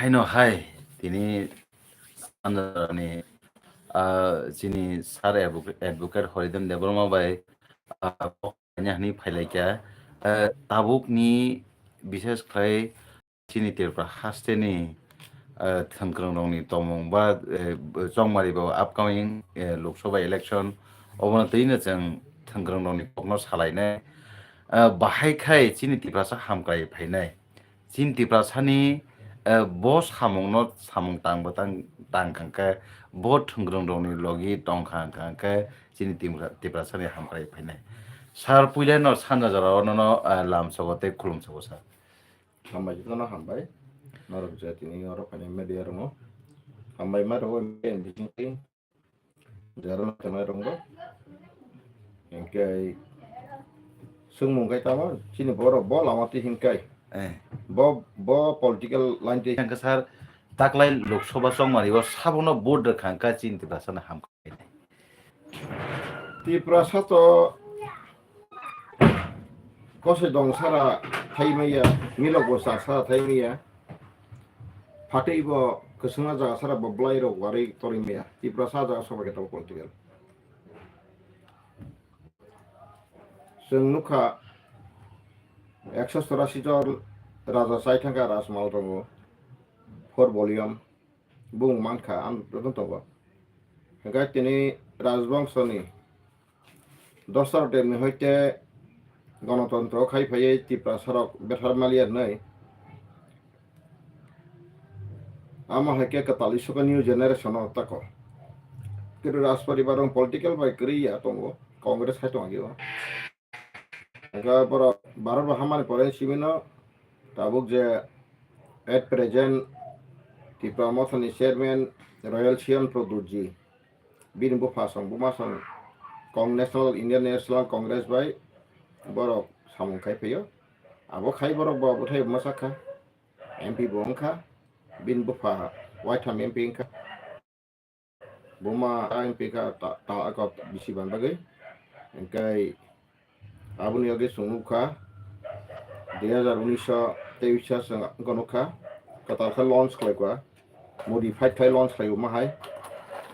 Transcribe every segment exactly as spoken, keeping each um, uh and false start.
Haino hai, tini Andorani, ah, chini Sir Advocate, Advocate Horidhan Debbarma bai, ah, kok kaina hwnwi phailaikha. Ah, tabukni bishes khlai chini Tripura hasteni, ah, thwngkwrwngrokni tongmung ba, eh, chongmari ba upcoming, eh, Lok Sabha election obono twino chwng thwngkwrwngrokni kokno salainai. Ah, bahai khai chini Tiprasa hamkrai phainai. Chini Tiprasani, eh, bo samungno samung tangbo tang, tang kha khe, bo thwngkwrwngrokni logi tong kha kha khe chini Tipra-, Tiprasani hamkrai phainai. Sir, puilano sanja jorao nono, eh, lamsogo tei khulumsogo, sir. Hambai, jotono hambai. Norok je tini oro phainai media rokno. Hambai ma rwo, bising twi. Jara no tongna rwngbo. Hinkhe swngmung khe tamo chini borok bo lama twi hinkai. Eh. Bo, bo political line twi. Hinkhe sir, taklai Lok Sabha chongmari o sabono vote rwkha hinkhe chini Tiprasa no hamkha. Tiprasa to kosoi dong sara thai maya, milok bo sa sara thai maya. Phatwi bo kwchwngma jaga sara bo bwlai rok warwi torwi maya. Tiprasa jaga soba khe tabuk political. Chwng nukha ekso chorasi jon raja chai thangkha, rajmal tongo, four volume, bung mankha, ang joto tongo. Hwnkhe tini rajbongshoni Dosar Debni hoite gonotontro khai phaiwi Tiprasarok bethar maliya hwnwi. Amo hai khe kwtal isukha new generation o tako. Kiri Rajparibar rok political bai kwrwi ya tongo, Congress hai tongwi o. Hwnkhe borok Bharat bo hammani pore simino tabuk je at present Tipra Mothani chairman Royal Sian Produtji. Bini bupha song, buma song, Cong-, National, Indian National Congress bai borok samung khai phaio. Abo khai borok bo bwthai mwsa kha, M P bo wng kha, bini bupha waitham M P wng kha. Buma M P kha ta, ta, ako bisi ban bagwi. Hwnkhe Aboni yagwi chwng nukha, dui hazar unis o tei uisa chwng nukha, kwtal khe launch khlaikha, modified khai launch khlaibo ma hai.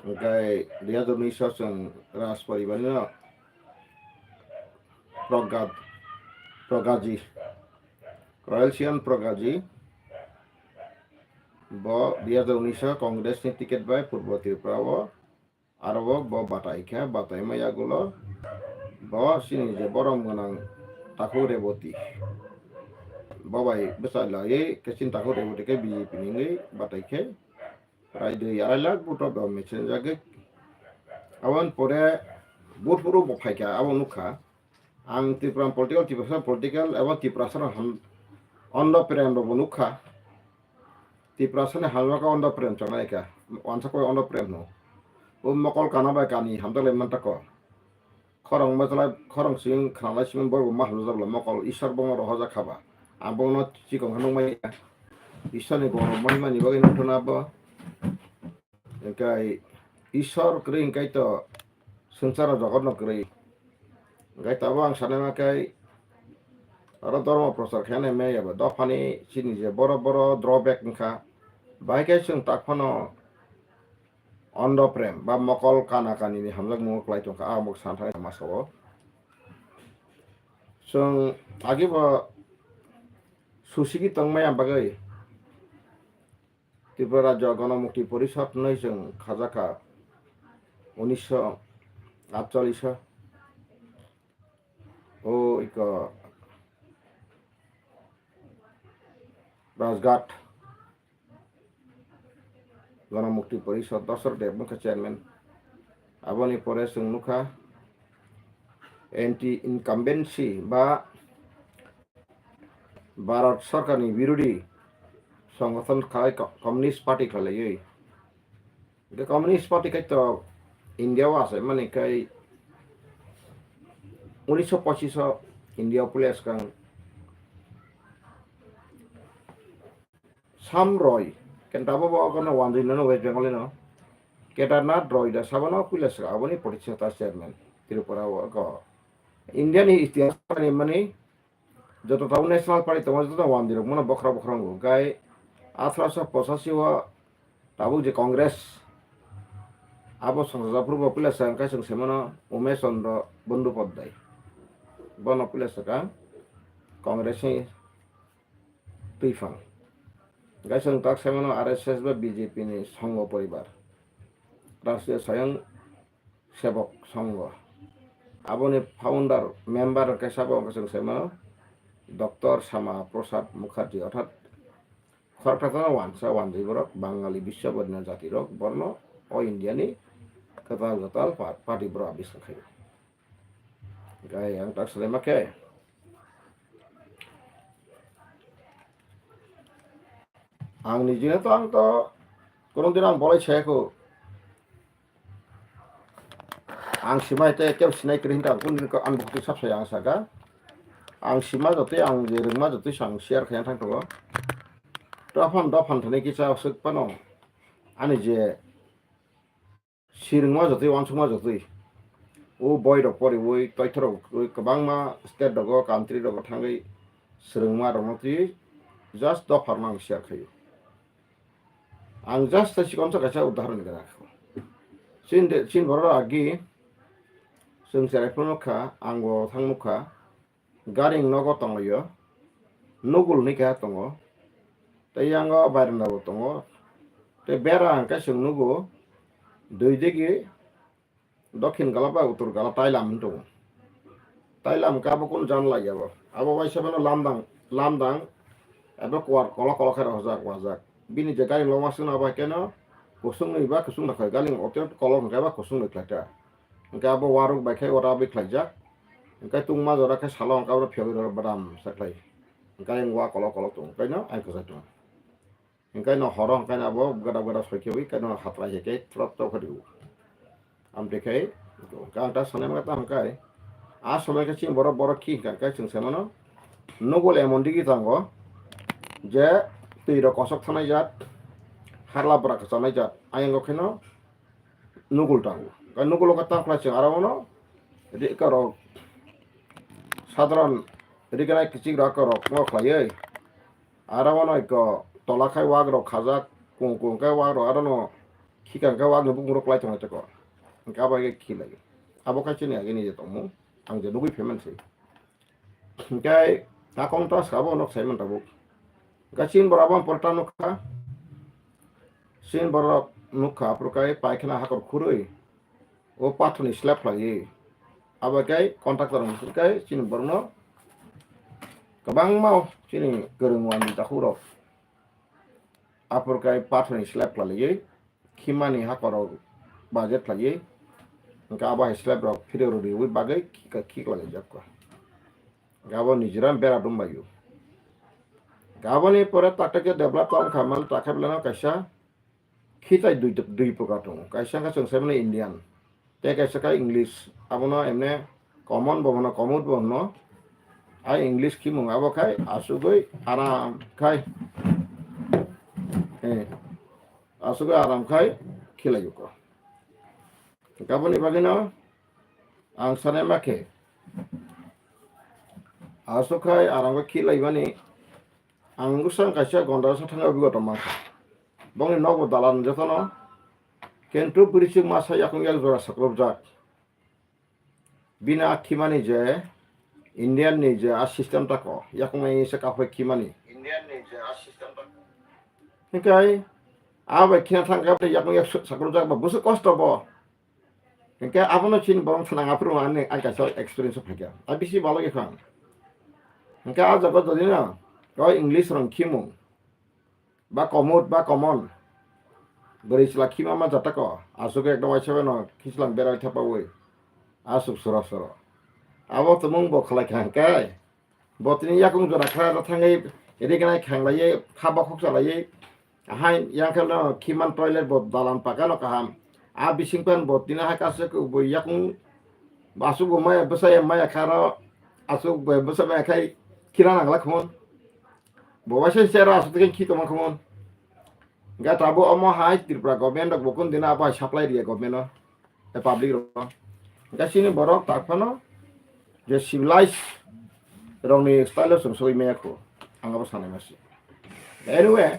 Hwnkhe dui hazar unis o chwng Rajparibarino Pragad, Pragaji, Royal Sian Pragaji, bo dui hazar unis o Congress ni ticket bai Purbo Tripura o Aro bo, bo batai khe, batai ma yagulo bo chini je borom gwnang Takhuk Reboti. Bo bai bwchai laiwi khe chini Takhuk Reboti khe B J P ni wngwi batai khe prai dui arai lakh vote rok bo michenjagwi. Aboni pore vote phuru bo phaikha, abo nukha. Ang Tripura political, Tiprasa political, abo Tiprasa rok ham, Ondo Prem rok bo nukha. Tiprasa ni hamjak o Ondo Prem chongnai kha, wansa koi Ondo Prem no. O mokol kana bai kani hamjak lai man tako. Khorang ma chalai, khorang sing khana lai sing bo ma hamjak la mokol Isor bo rohorjak kha ba. Ang bo no chikon kha nukmai ya. Isor ni borom mai mani bagwi nukthana bo. Hwnkhe Isor kwrwi hwnkhe to swngcharo jogotno kwrwi. Hwnkhe tabuk ang sanai ma khe oro dhormo prochar khainai maya ba dophani chini je boro boro drawback wngkha. Bahai khe chwng tak phano Ondo Prem ba mokol kana kani ni hamjakmung kwlai tongkha, ang bo santhai ma sao. Chwng agi bo susigi tongmaya bagwi Tripura Rajya Ganamukti Porishad hwnwi chwng khajakha unisho atchallish o. O iko Rajghat Ganamukti Porishad Dasar Deb wngkha chairman. Aboni pore chwng nukha anti incumbency ba Bharat Sarkarni birodi songothon khlai co-, Communist Party khlaiwi. Hwnkhe Communist Party khe to India o achaimani khe unisho pochis o India o puila swkang Sam Roy, kenta bo bo kono wanjui nono West Bengal no. Kedarnath Roy da sabono puila swkang aboni Pratishtha chairman Tripura o ko. India ni itihas ni mani joto tabuk National Party tongo, joto wandi rok mano bokhorok bokhorok wngo. Gai Athroso pochashi o tabuk je Congress, abo songchajaphuru bo puila se hwnkhe chwng se mano Umesh Chandra Bandopadhyay. Bono puila se kha Congress ni twiphang. Hwnkhe chwng tak se mano R S S ba B J P ni songho poribar. Rashtriya Swayam Sebok Songho. Aboni founder, member hwnkhe sabo hwnkhe chwng se mano Doctor Sama Prasad Mukherjee, orthat khorokthakno wansa wanjwi borok Bangali Biswa Borina jati rok borno o India ni kwtal kwtal pa-, party borok abiskar khaio. Hwnkhe ang tak salai ma khe ang nijino to ang to kono din ang bolai saya kho. Ang simai tei kebo sinai kwrwi hinta ang kunu kok ang bukhuk sap saya ang saka. Ang sima jotwi ang je rwngma jotwi ang share khaina thang tongo. Dophano dophan thani kisa swk phano ani je si rwngma jotwi uansukma jotwi o boi rok poriwi toithorok kwbangma state rogo country rogo thangwi swrwngma rokno twi just dopharno ang share khaio. Ang just ta chikon sa kaisa udahoron gana kho. Chin de, chin borok agi chwng cherai phano nukha, ang bo thang nukha. Gari nogo tonglaio. Nugul ni keha tongo. Tei yango bairanda bo tongo. Tei bera hwnkhe chwng nugo. Dui digi Dokhin gala ba utur gala tailam hinwi tongo. Tailam ka abo kun jan lai abo. Abo bai sebeno lamdang, lamdang. Abo kuar kolok kolok khe rojak wajak. Bini je gari loma sung abo keno kusung ni ba kusung rakhai gari ote kolok hwnkhe ba kusung ni khlaita. Hwnkhe abo waruk bai khe ora bai khlaijak. Hwnkhe tungma jora khe salo hwnkhe abo phiyogwi rw badam sa khlai. Hwnkhe ayang wa kolok kolok tongo. Kaino ayang kwchai tongo. Hingkai no horo hingkai no abo gada gada soi khe ui kai no hapra hai khe trot trot khe rio. Amtwi khai hingkhe ang ta sanai maka ta hingkai a somoi khe chini borok borok khi hingka hingkai chwng sai mano nugul emon digi tango je twi rok kosok thanai jat harla bwra kwchanai jat ayang khe no nugul tango. Nugul o khe tang khlai chwng aro no ri-, eko rok sadharan rignai kichik rok eko rok no khlaiwi aro no eko tola khai wak rok khajak kung kung khe wak rok aro no khikang khe wak ni bukung rok klai tongo teko hingke abo hai khe khilaio abo khe chini agini je tongmung ang je nugui phaimani se. Hingke takong ta sabo nok saiman tabuk. Hingke chin borok abo porta nukha. Chin borok nukha, aphuru kai paikhana hakor khurui. O pathorni slab khlaiwi. Abo kai contractor hwnkhe kai chini borokno kwbangma chini kwrwng wani takhuk rok. Aphuru kai pathorni slab khlaiwi. Khimani hakorok budget khlaiwi, hwnkhe abo hai slab rok phirwi rwrwi bagwi khika khiklaijakha. Hwnkhe abo Mizoram bera dumbaio. Hwnkhe aboni pore taktakhe develop tongkha, mal takhe beleno kaisa khitai dui, dui prokar tongo. Kaisa wngkha chwng saimano Indian, tei kaisa khe English. Abono emne common bo hwno, common bo hwno. Ai English khimung abo khai asugwi aram khai. Eh, asugwi aram khai khilaio ko. Aboni bagwino ang sanai ma khe asuk khai aram khai khilaimani ang bwsang kaisa gonda sa thangwi bigoto mankha. Bongni nokbo dalan jotono kintu bwrwi chwng masa yakung yak jora sakrupjak. Bini a khimani je Indian ni je a system tako, yakung nai se kaphoi khimani. Indian ni je a system tako. Hikai a bai khina thang khe yakung yak sakrupjak ba busu kosto bo. Hikai abono chini borong thana ngaphuru ani ang kaisa experience phaikha. A bisi balo yakha. Hikai a jaga jodi na, o English rong khimung. Ba komut ba common. Bwrwi chwla khima ma jata ko. Aswk ekdom waisa bai no khichlang berai thapa wi. Aswk soro soro. Abo tumung bo khlai kha hwnkhe. Bo tini yakung jora kha thangwi rignai khanglaiwi ha bokhok chalaiwi. Hai yang khe no khiman toilet bo dalan paka no kaham. A bising pan bo tini hai kaisa khe bo yakung aswk bo maya bwsaya maya kha ro aswk bo bwsa maya khai khina nangla khumon. Bo waisa sera aswk tei khi tongma khumon. Ga tabo omo hai Tripura government rok bo kun dina abo hai supply riya government o, e public rok. Ga chini borok tak phano je civilized rokni style o chwng sogwi maya kho. Ang abo sanai masi. Anyway,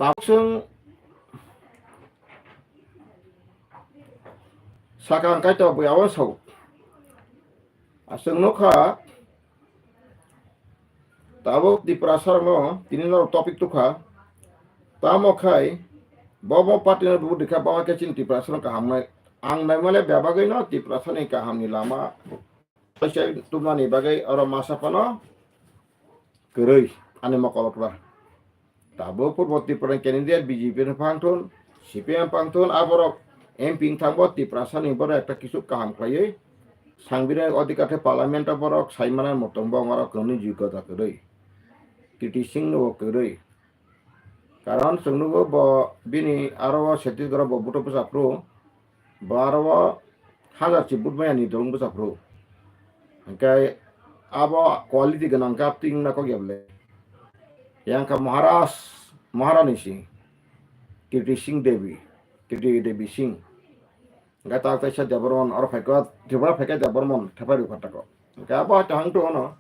Tabuk chwng sakang kaitor bui abo sao. Aswk nukha, tabuk Tiprasa rokno tini norok topic tukha. Tamo khai, bo bo party no bubu dikha, bo khe chini Tiprasa no kaham nai. Ang naimale bebagwi no Tiprasa ni kaham ni lama. Kaisa tubnani bagwi oro masa phano kwrwi ani mokol okra. Tabuk Purbo Tripura ni candidate B J P ni phangthun, C P M phangthun, aborok M P wngthangbo Tiprasa ni borok ekta kisu kaham khlaiwi. Sangbiring odhikar khe parliament o borok saimana mutung bo ongmarok kwrwngni jogota kwrwi. Kriti Singh no bo kwrwi. Karon chwng nugo bo bini aro o Chhattisgarh o bo buto bwsa phuru, bo aro o hazar chi but maya ni dolong bwsa phuru. Hwnkhe abo quality gwnang kha twi wngna kok ya bwle. Yang kha Maharaj, Maharani Singh, Kriti Singh Devi, Kriti Devi Singh. Hwnkhe ta teisa Debbarman, oro phaikha, Tripura phaikha Debbarman, thepai rwkha tako. Hwnkhe abo hai to hang to ono.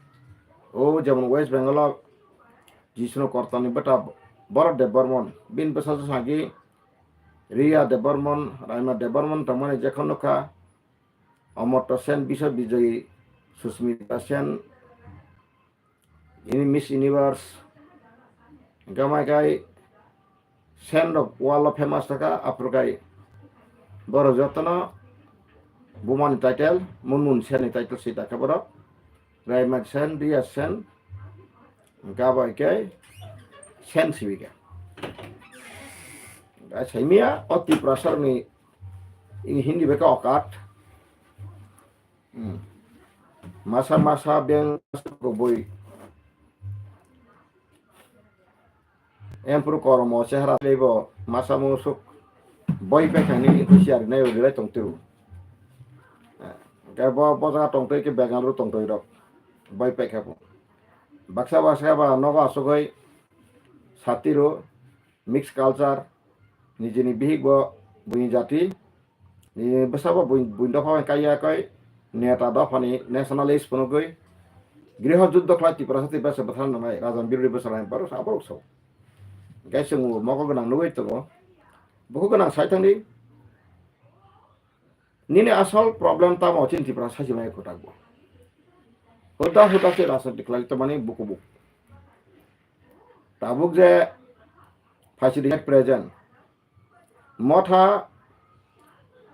O jemon West Bengal o Jishnu Kortal ni bwta Bharat Debbarman, bini bwsa sagi Riya Debbarman, Raima Debbarman tongmani jekha nukha, Amartya Sen, Biswa Bijoy, Susmita Sen, ini Miss Universe, hwnkhe mai kai Sen rok world o famous taka, aphuru kai borok jotono bumani title, Munmun Sen ni title si taka borok, Raima Sen, Riya Sen, hwnkhe abo hai khe Sen sibi kha. Hwnkhe saimia o Tiprasa rokni ini Hindi bai khe okat. Hmm. Masa masa beng kubui. Empuru koromo chehara lebo masa musuk boi pekhani husiari nai rilai tongtwi. Hwnkhe bo bojaga tongtwi khe began ro tongtwi rok boi pekha bo. Baksa baksa ba nogo asugwi satiro mix culture nijini bihik bo buini jati. Ni bwsabo buin, buin dopha bai kaiya koi neta dophani nationalist phunugwi griho juddo khlai Tiprasa, Tiprasa bwthar nangnai, rajan birodi bwsarnai borok sa borok sao. Hwnkhe chwng mokol gwnang nugwi tongo. Bukhuk gwnang sai thangdi. Nini asol problem tamo chini Tiprasa sai chimai kwtak bo. Huda huda se rajniti khlai tongmani bukubu. Tabuk je phaisidi present. Motha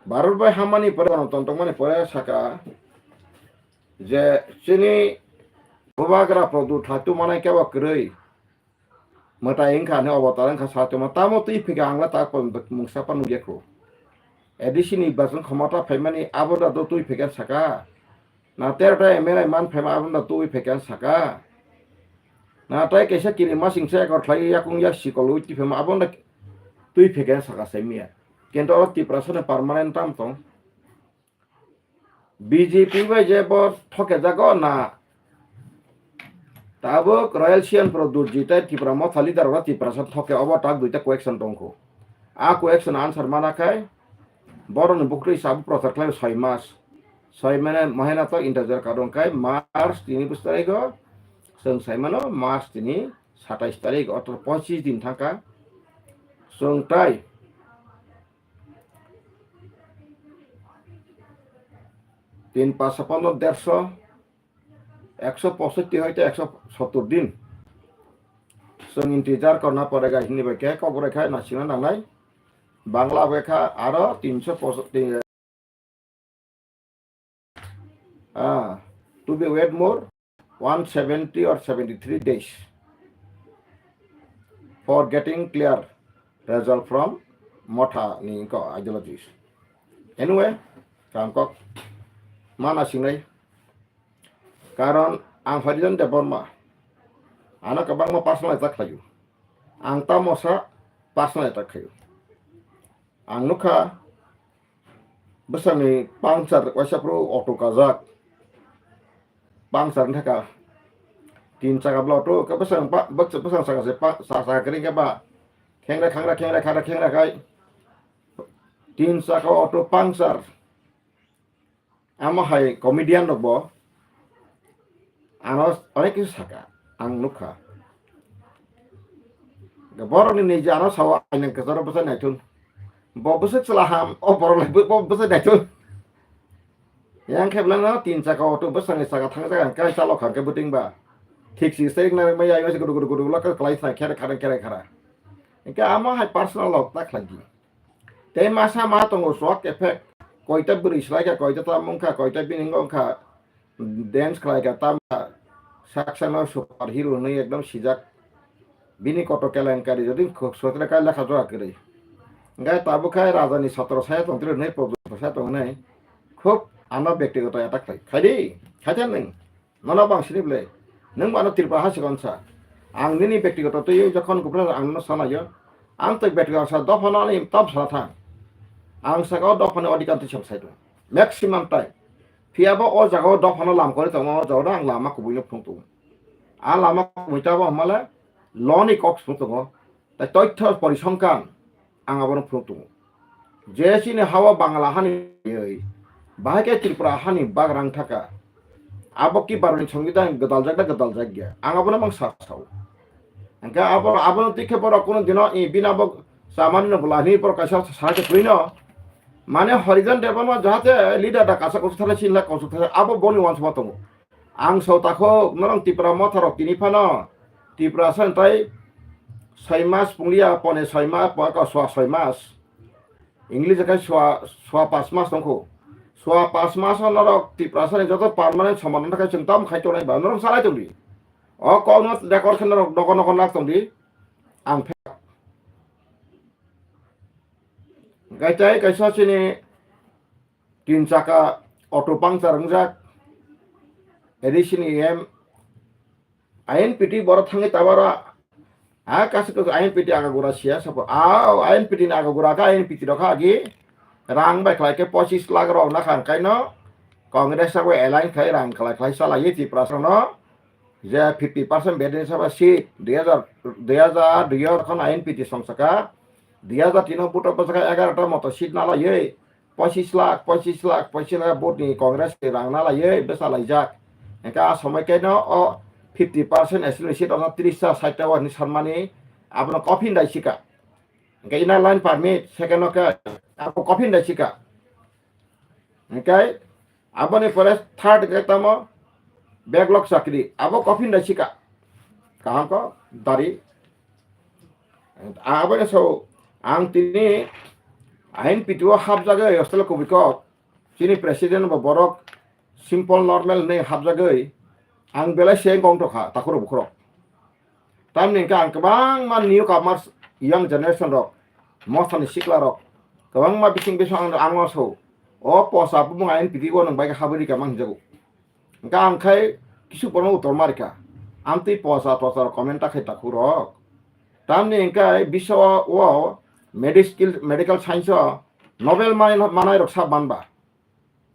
Bharat bai hammani pore, gwnotwntwk mani pore saka je chini bubagra Pradyut Thakur manai kebo kwrwi mwtai wngkha hwnwi, obotar wngkha sa tongma, tamo twi phika ang la ta mungsa pa nukya khu. A D C ni bachung khomota phaimani abo da do twi phika saka. Na tero ta M L A man phaima abono twi phekha saka. Na tai kaisa kiri masing se ekor khlai yakung yak sikol ui twi phaima abono twi phekha saka se miya. Kento o Tiprasa ni permanent tam tong. B J P bai je bo thoke jago na tabuk Royal Sian Pro Durji tai Tipra Motha leader ora Tiprasa thoke obo tak duita question tongkho. A question answer mana khai borokni buktwi sabu prochar khlai soi mas. Soi mane mohena to integer kadong kai March tini bwswk tarigo, chwng sai mano March tini satais tarik, ortho pochis din thangkha. Chwng tai tin pacha pono derso, ekso posotti hoite ekso sottor din. Chwng integer korna pore gai hini bai khe kok bai kha nasina nangnai. Bangla bai kha aro tinso posotti. Ah, to be wait more one seventy or seventy three days for getting clear result from Motha ni ko ideologies. Anyway, kam kok mana singnai. Karon ang Harijan Debbarma, ano kwbangma personal attack khlaio. Ang tamosa personal attack khlaio. Ang nukha bwsakni puncture waisa phuru auto kajak. Puncture wngkha ka tin chaka bla auto ka bwsang pa bwsang saka se pa sa saka kring ka ba khengra khangra khengra khangra khengra kai tin chaka auto puncture. Amo hai comedian rok bo ano onek kisu saka, ang nukha. Borokni niji ano sao aini kwcharo bwsai naithun. Bo bwsai chwla ham, o borok lai bo bwsai naithun. Yang khe belai no tin chaka auto bwsakni saka thang jaga hwnkhe chalo kha hwnkhe bwtwing ba. Thik si se wngna rwngmaya, ayose gudu gudu gudu ulo kwlai sa khere khara khere khara. Hwnkhe amo hai personal log ta khlai di. Tei masa ma tongo swk effect. Koita bwrwi swlai kha, koita ta mung kha, koita bini wng kha. Dance khlai kha, tamo saksa no super hero hwnwi ekdom sijak. Bini koto kelenkari jodi khuk sotre kai lekha jora kwrwi. Hwnkhe tabuk khai raja ni sotro saya tong twi hwnwi, project saya tong hwnwi. Khub ano bektigoto attack khai. Khai di, khai tha nwng. Nono bang sini bwle. Nwng bo ano Tripura ha sikon sa. Ang nini bektigoto twi jokhon gupna ang no sanayo. Ang twi bektigoto sa dopha no ani top sana thang. Ang saka o dopha ni odikar twi sam sai tong. Maximum time. Phiya bo o jaga o dophano lam kori tongo, o jaga o ang lama kubui no phung tongo. A lama kubui ta bo hamale loni kok sung tongo. Tai toitho porisongkhan ang abono phung tongo. Je chini hawa Bangla hani, bahai khe Tripura hani bag rang thaka. Abo ki baroni songwidhan gwdal jak da gwdal jak ya. Ang abono mang sa sao. Hingke abo, abono tikhe borok kono dino, i, bini abo chamani no bolani borok kaisa sara khe kwrwi no. Mane Horijan Debbarma jahate leader da kasa kosok thana sinla kosok thana abo boni wansukma tongo. Ang sao takho norok Tipra motha rok tini phano Tipra san tai soi mas pungliya pone soi mas po ka swa soi mas. English khe swa, swa pas mas tongkho. Swa pas mas o norok Tiprasa ni joto permanent somadan khe chwng tam khai tongnai ba norok salai tongdi. O kokno record khe norok nogo nogo nak tongdi. Ang phe-, hingke tei kaisa chini tin chaka auto puncture wngjak. Edi sini em I N P T borok thangwi tabara. Ha, kasi kasi I N P T aga gura siya sabo. Ah, I N P T ni aga gura ka I N P T rok ha agi. Rang bai khlai khe pochis lakh rok na khan kaino. Congress sabo alliance khai rang khlai khlai salai Tiprasa no. Je fifty percent bedin sabo seat dui hajar, dui hajar dui o khon I N P T song saka. Dui hajar tin o buto bwsaka egaroh ta moto seat na lai. Pochis lakh, pochis lakh, pochis lakh vote ni Congress ni rang na laiwi bwsa laijak. Hingke a somoi keno o fifty percent assembly seat o tris ta sait ta o hinwi sanmani abono coffin dai sika. Hingke inner line permit, second o khe abo coffin dai sika. Hingke aboni pore third hingke tamo backlog chakri, abo coffin dai sika. Kaham ko dari. Aboni so ang tini I N P T o hapjagwi hostel kubui kok. Chini president bo borok simple normal hinwi hapjagwi ang belai se gong tokha takhurok bukhurok. Tamni hingke ang kwbangma newcomers, young generation rok, mosani sikla rok, kwbangma bising bising ang, ang no so, o posa bumung I N P T o nwng bai khe habwi rika mang hinjago. Hingke ang khai kisu bono utor ma rika. Amtwi posa tosa rok comment ta khai takhurok. Tamni hingke biswa o medical, medical science o Nobel manai, manai rok sa ban ba.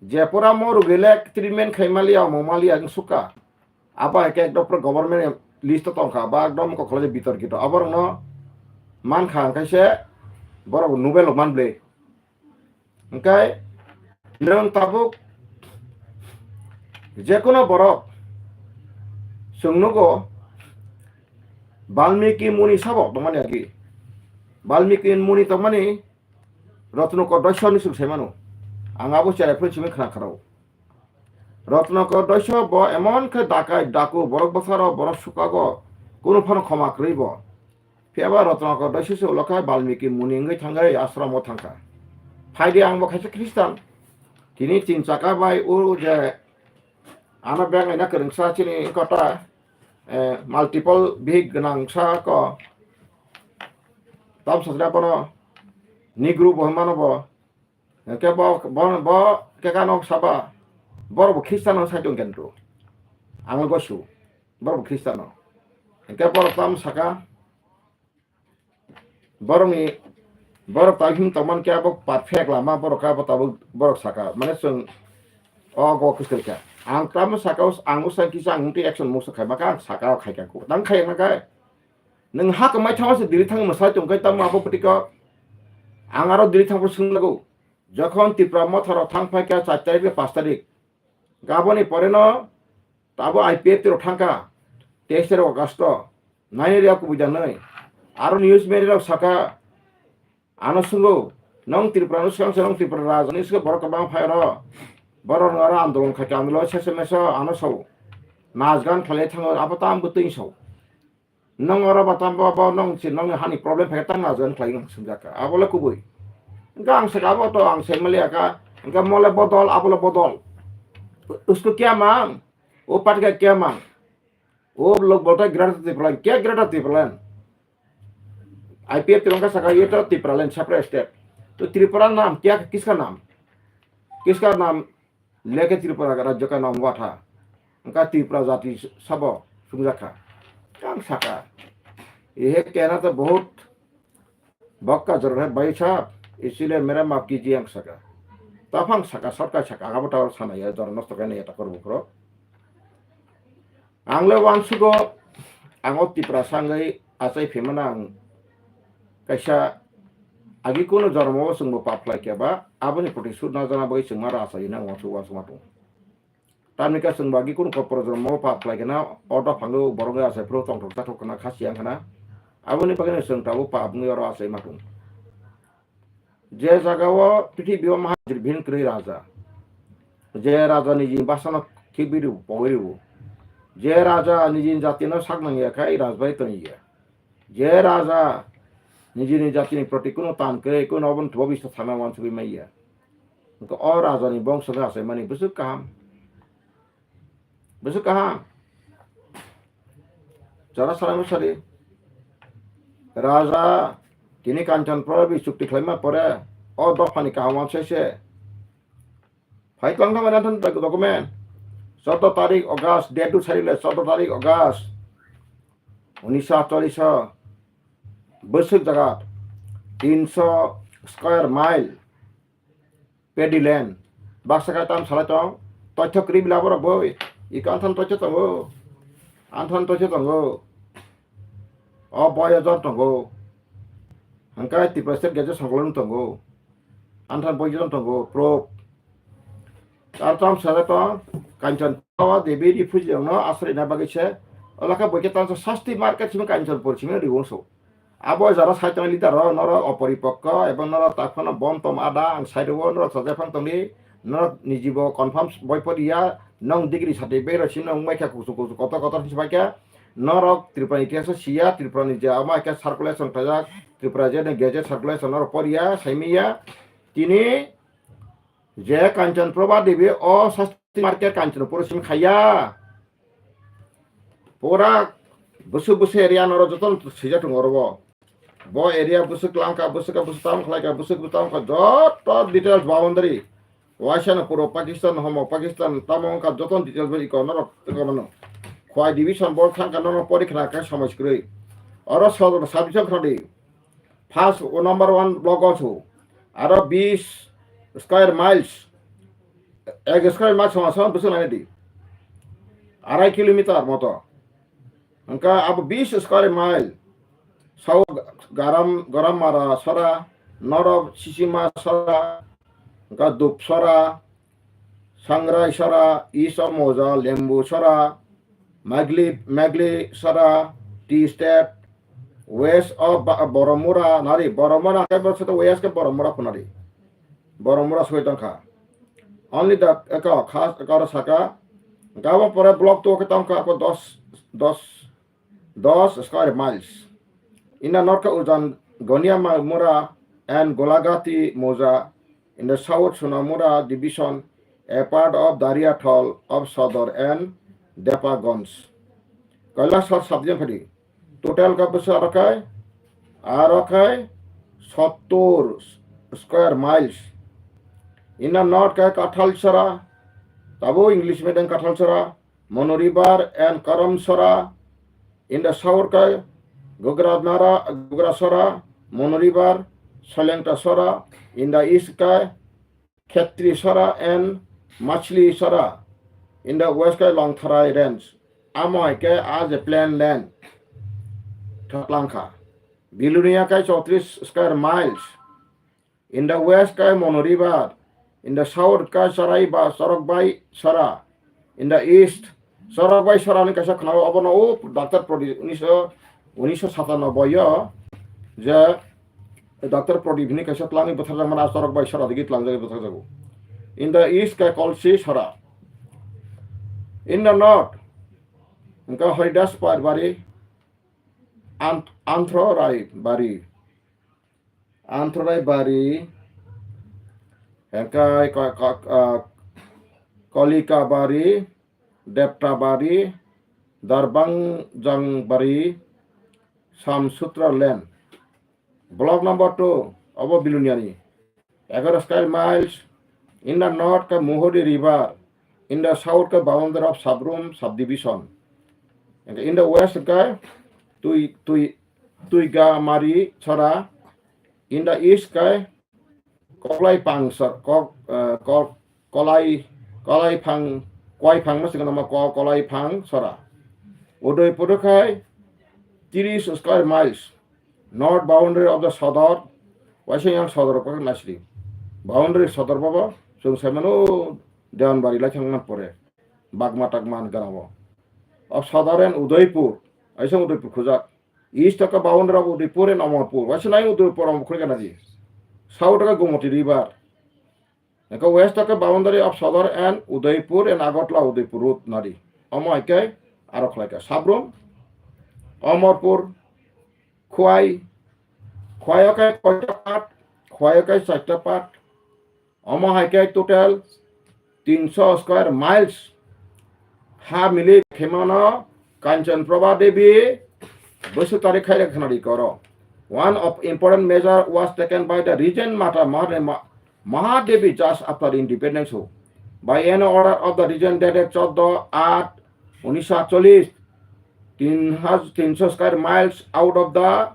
Je pura mo rugile treatment khai maliya, mo maliya wng sukha. Abo hai khe ekdom pura government list o tongkha, ba ekdom koklo je bitor kito. Abo rokno mankha, hingkhe se borok Nobel rok man bwle. Hingkhe nwng tabuk jekono borok chwng nugo Balmiki Muni sabo tongmani agi. Balmiki Muni tongmani Rotnokor Doiso hinwi chwng sai mano. Ang abo cherai phano simi khna kharao. Rotnokor Doiso bo emon khe dakai, daku, borok bwsaro, borok sukago, kunu phano khoma kwrwi bo. Phiya ba Rotnokor Doiso se ulo khe Balmiki Muni wngwi thangwi ashram o thangkha. Phaidi ang bo khaisa Khristan. Tini tin chaka bai o je ano beng aina kwrwngsa chini kota, eh, multiple bihik gwnangsa ko. Tam sajra bono Negro bo hwnmano bo. Hingke bo, bo, bo kekano saba, borok bo Khristiano sai tong khe nto. Ang gosu, borok bo Khristiano. Hingke borok tamo saka, borokni, borok ta him tongman khe abo perfect lama, borok khe abo tabuk borok saka. Mane chwng o go kwchwlkha. Ang tamo saka, ang usa kisa ang twi action musa khai maka, ang saka khai ka ku. Tang khai maka. Nwng ha kwmai thangma se Delhi thang mwsai tong khe tamo abo pwtiko. Ang aro Delhi thang phuru swng lago. Jokhon Tipra Motha rok thang phai kha char tarik bai panch tarik, gaboni pore no tabo I P F T rok thang kha teis tarik August o, nine area kubui da nai. Aro news media rok saka, ano sungo, nong Tripura no swkang se nong Tripura rajani sika borok kwbang phai oro. Borok no aro andolon khaikha, andolon sese meso ano sao. Nas gan khlai thango, abo tam bwtwi sao. Nong oro ba tam bo, bo nong si nong hani problem phai tam nas gan khlai nong sumjaka. Abo le kubui. Hingke ang saka abo to ang se mali aka, hingke mole bodol, abo le bodol. Usko kya mang? O party ka kya mang? O log bolta Greater Tipraland, kya Greater Tipraland? I P F Tirangka saka ye to Tipraland separate state. To Tripura naam kya, kiska naam? Kiska naam leke Tripura ka rajya ka naam hua tha? Hingke Tripura jati sabo sungjakha. Kang saka. Ye kehna to bahut बक्का जरूरत है भाई साहब, इसीलिए मेरा माफ कीजिए ang saka. Taphang saka, sarkar saka, agabo tawar sana ya, dor nosto kene ya takor bukro. Ang le wansugo, ang o Tipra sangwi achai phimana ang kaisa agi kuno jormo o chwngbo pap khlai keba, aboni proti sud na jana bagwi chwngma ra achai na wansugo wansugo ma tongo. Tamni ka chwng bagi kunu kok porojormo pap khlai kena, o dopha wngwi borok wngwi achai phuru tongthok chathok khna khasi yang khna. Aboni bagwino chwng tabuk pap wngwi oro achai ma tongo. Je jaga o prithibi o maha jiribhin kwrwi raja. Je raja niji basano khibi rw, pogwi rw. Je raja niji jatino sak nangya khe rajbai tongya. Je raja nijini jatini proti kuno tan kwrwi, kuno oboni thubo bisa thangna wansugwi maiya. Hwnkhe o rajani bongso khe achaimani bwswk kaham. Bwswk kaham. Jara salai masari. Raja tini Kanchanpura bi chukti khlaima pore o dophani kaham wansai se. Phai tlang thangmani anthani document. Chordo tarik August, date do sari le chordo tarik August. Unisho atcholish o bwswk jaga tinsho square mile paddy land. Baksa khe tam salai tong. Toithok kwrwi bila borok bo. Iko anthani toithok tongo. Anthani toithok tongo. O boy o jon tongo. Hingke Tripura State Gazette songkolong tongo. Anthani boy jon tongo. Proof. Aro tam sare to Kanchanpura Devi refugee rokno asroi na bagwi se. Ola khe boike tansa sasti market simi Kanchanpur simi riwong so. Abo jara sai tong leader rok norok oporipokko ebo norok tak phano bom tom ada ang sai rwo norok sajak phang tongdi norok nijibo confirm boi poriya nong degree sati bero sino wngbai kha kuchuk kuchuk kotor kotor hinwi bai kha norok Tripura ni itihas o siya Tripura ni je ama khe circulation khlajak Tripura je gazette circulation norok poriya saimiya tini je Kanchan Prabha Devi o sasti market Kanchanpur simi khaiya. Pura bwswk bwswk area norok jotono swijak tongo oro bo. Bo area bwswk langkha, bwswk bwswk tamo khlaikha, bwswk bwswk tamo kha, joto details boundary. Waisa no puro Pakistan, homo Pakistan, tamo wngkha jotono details bai iko norok tongmano. Khwai division bo thangkha norok pori khna khe somoi kwrwi. Oro sodor sub division khna di. First o number one block o su. Aro bis square miles. Ek square miles sama sama bwswk nai di. Arai kilometer moto. Hingke abo bis square mile. Sao garam, garam mara sora, norok sisima sora, hingke dup sora, sangrai sora, iso moja, lembu sora, magli, magli sora, tea state, west of Ba-, Boromura, nari, Boromura, ke borok sato west ke Boromura punari. Boromura soi tongkha. Only the, eko, khas, eko aro saka. Gabo pore block to ke tongkha, ako dos, dos, dos square miles. In the north, Ujan, Goniamura and Golagati Moja. In the south, Sonamura division, a part of Dariathal of Sodor and Depagonj. Kailasahar subdivision phadi. Total ka bwsa aro kai, aro kai sottor square miles. In the north kai Kathalsora, tabo English medium Kathalsora, Monoribar and Karamsora. In the south kai Gogranara, Gograsora, Monoribar, Solengtasora. In the east kai Khetri Sora and Machli Sora. In the west kai Longtharai range. Amo hai ke as a plain land. Thaplangkha. Bilonia kai chowtris square miles. In the west kai Mono River. In the south kai Sarai ba Sorokbai Sora. In the east Sorokbai Sora ni kaisa khwnao obono o Doctor Prodip unisho, unisho satanoboi o je Doctor Pradip hini kaisa tlangwi bwtharjakmani aswk bai sora digi tlangjagwi bwtharjago. In the east khe Kolsi sora. In the north hwnkhe Haridas Bari, Ant-, Anthro Rai Bari, Anthro Rai Bari, hwnkhe ka-, ka-, ah, Kolika Bari, Depta Bari, Darbang Jang Bari, Samsutra Lane. Block number two, obo Biluniani. Egaroh square miles, in the north khe Muhuri River, in the south khe boundary of Sabrum subdivision. In the west khe Tui, Tui, Tuigamari Chora, in the east khe Kolai Pang Sor-, Ko-, eh, Ko-, Kolai, Kolai Phang, Koi Phang no singano ma Ko-, Kolai Phang Sora. Udaipur khe tris square miles, north boundary of the Sodor, waisa yang Sodor ko nasri. Boundary Sodor babo, sung semano Dewanbari lai thang man pore. Bagma Takman garabo. Of Sodor and Udaipur, waisa Udaipur khujak. East taka boundary of Udaipur and Amarpur, waisa nai Udaipur Amarpur khujak nadi. South taka Gomoti River. Eko west ke boundary of Sodor and Udaipur and Agartala Udaipur road nadi. Omo hai khe aro khlai kha Sabrum, Amarpur, Khwai, Khwai o khe koita part, Khwai o khe chaita part. Omo hai khe total tinso square miles ha mili khemano Kanchan Prabha Devi bwswk tarik khai khnari koro. One of important measure was taken by the Regent Mata Mahade-, Ma-, Mahadevi just after independence. By an order of the Regent dated chauda aat unisho challis, tin haj-, tinso square miles out of the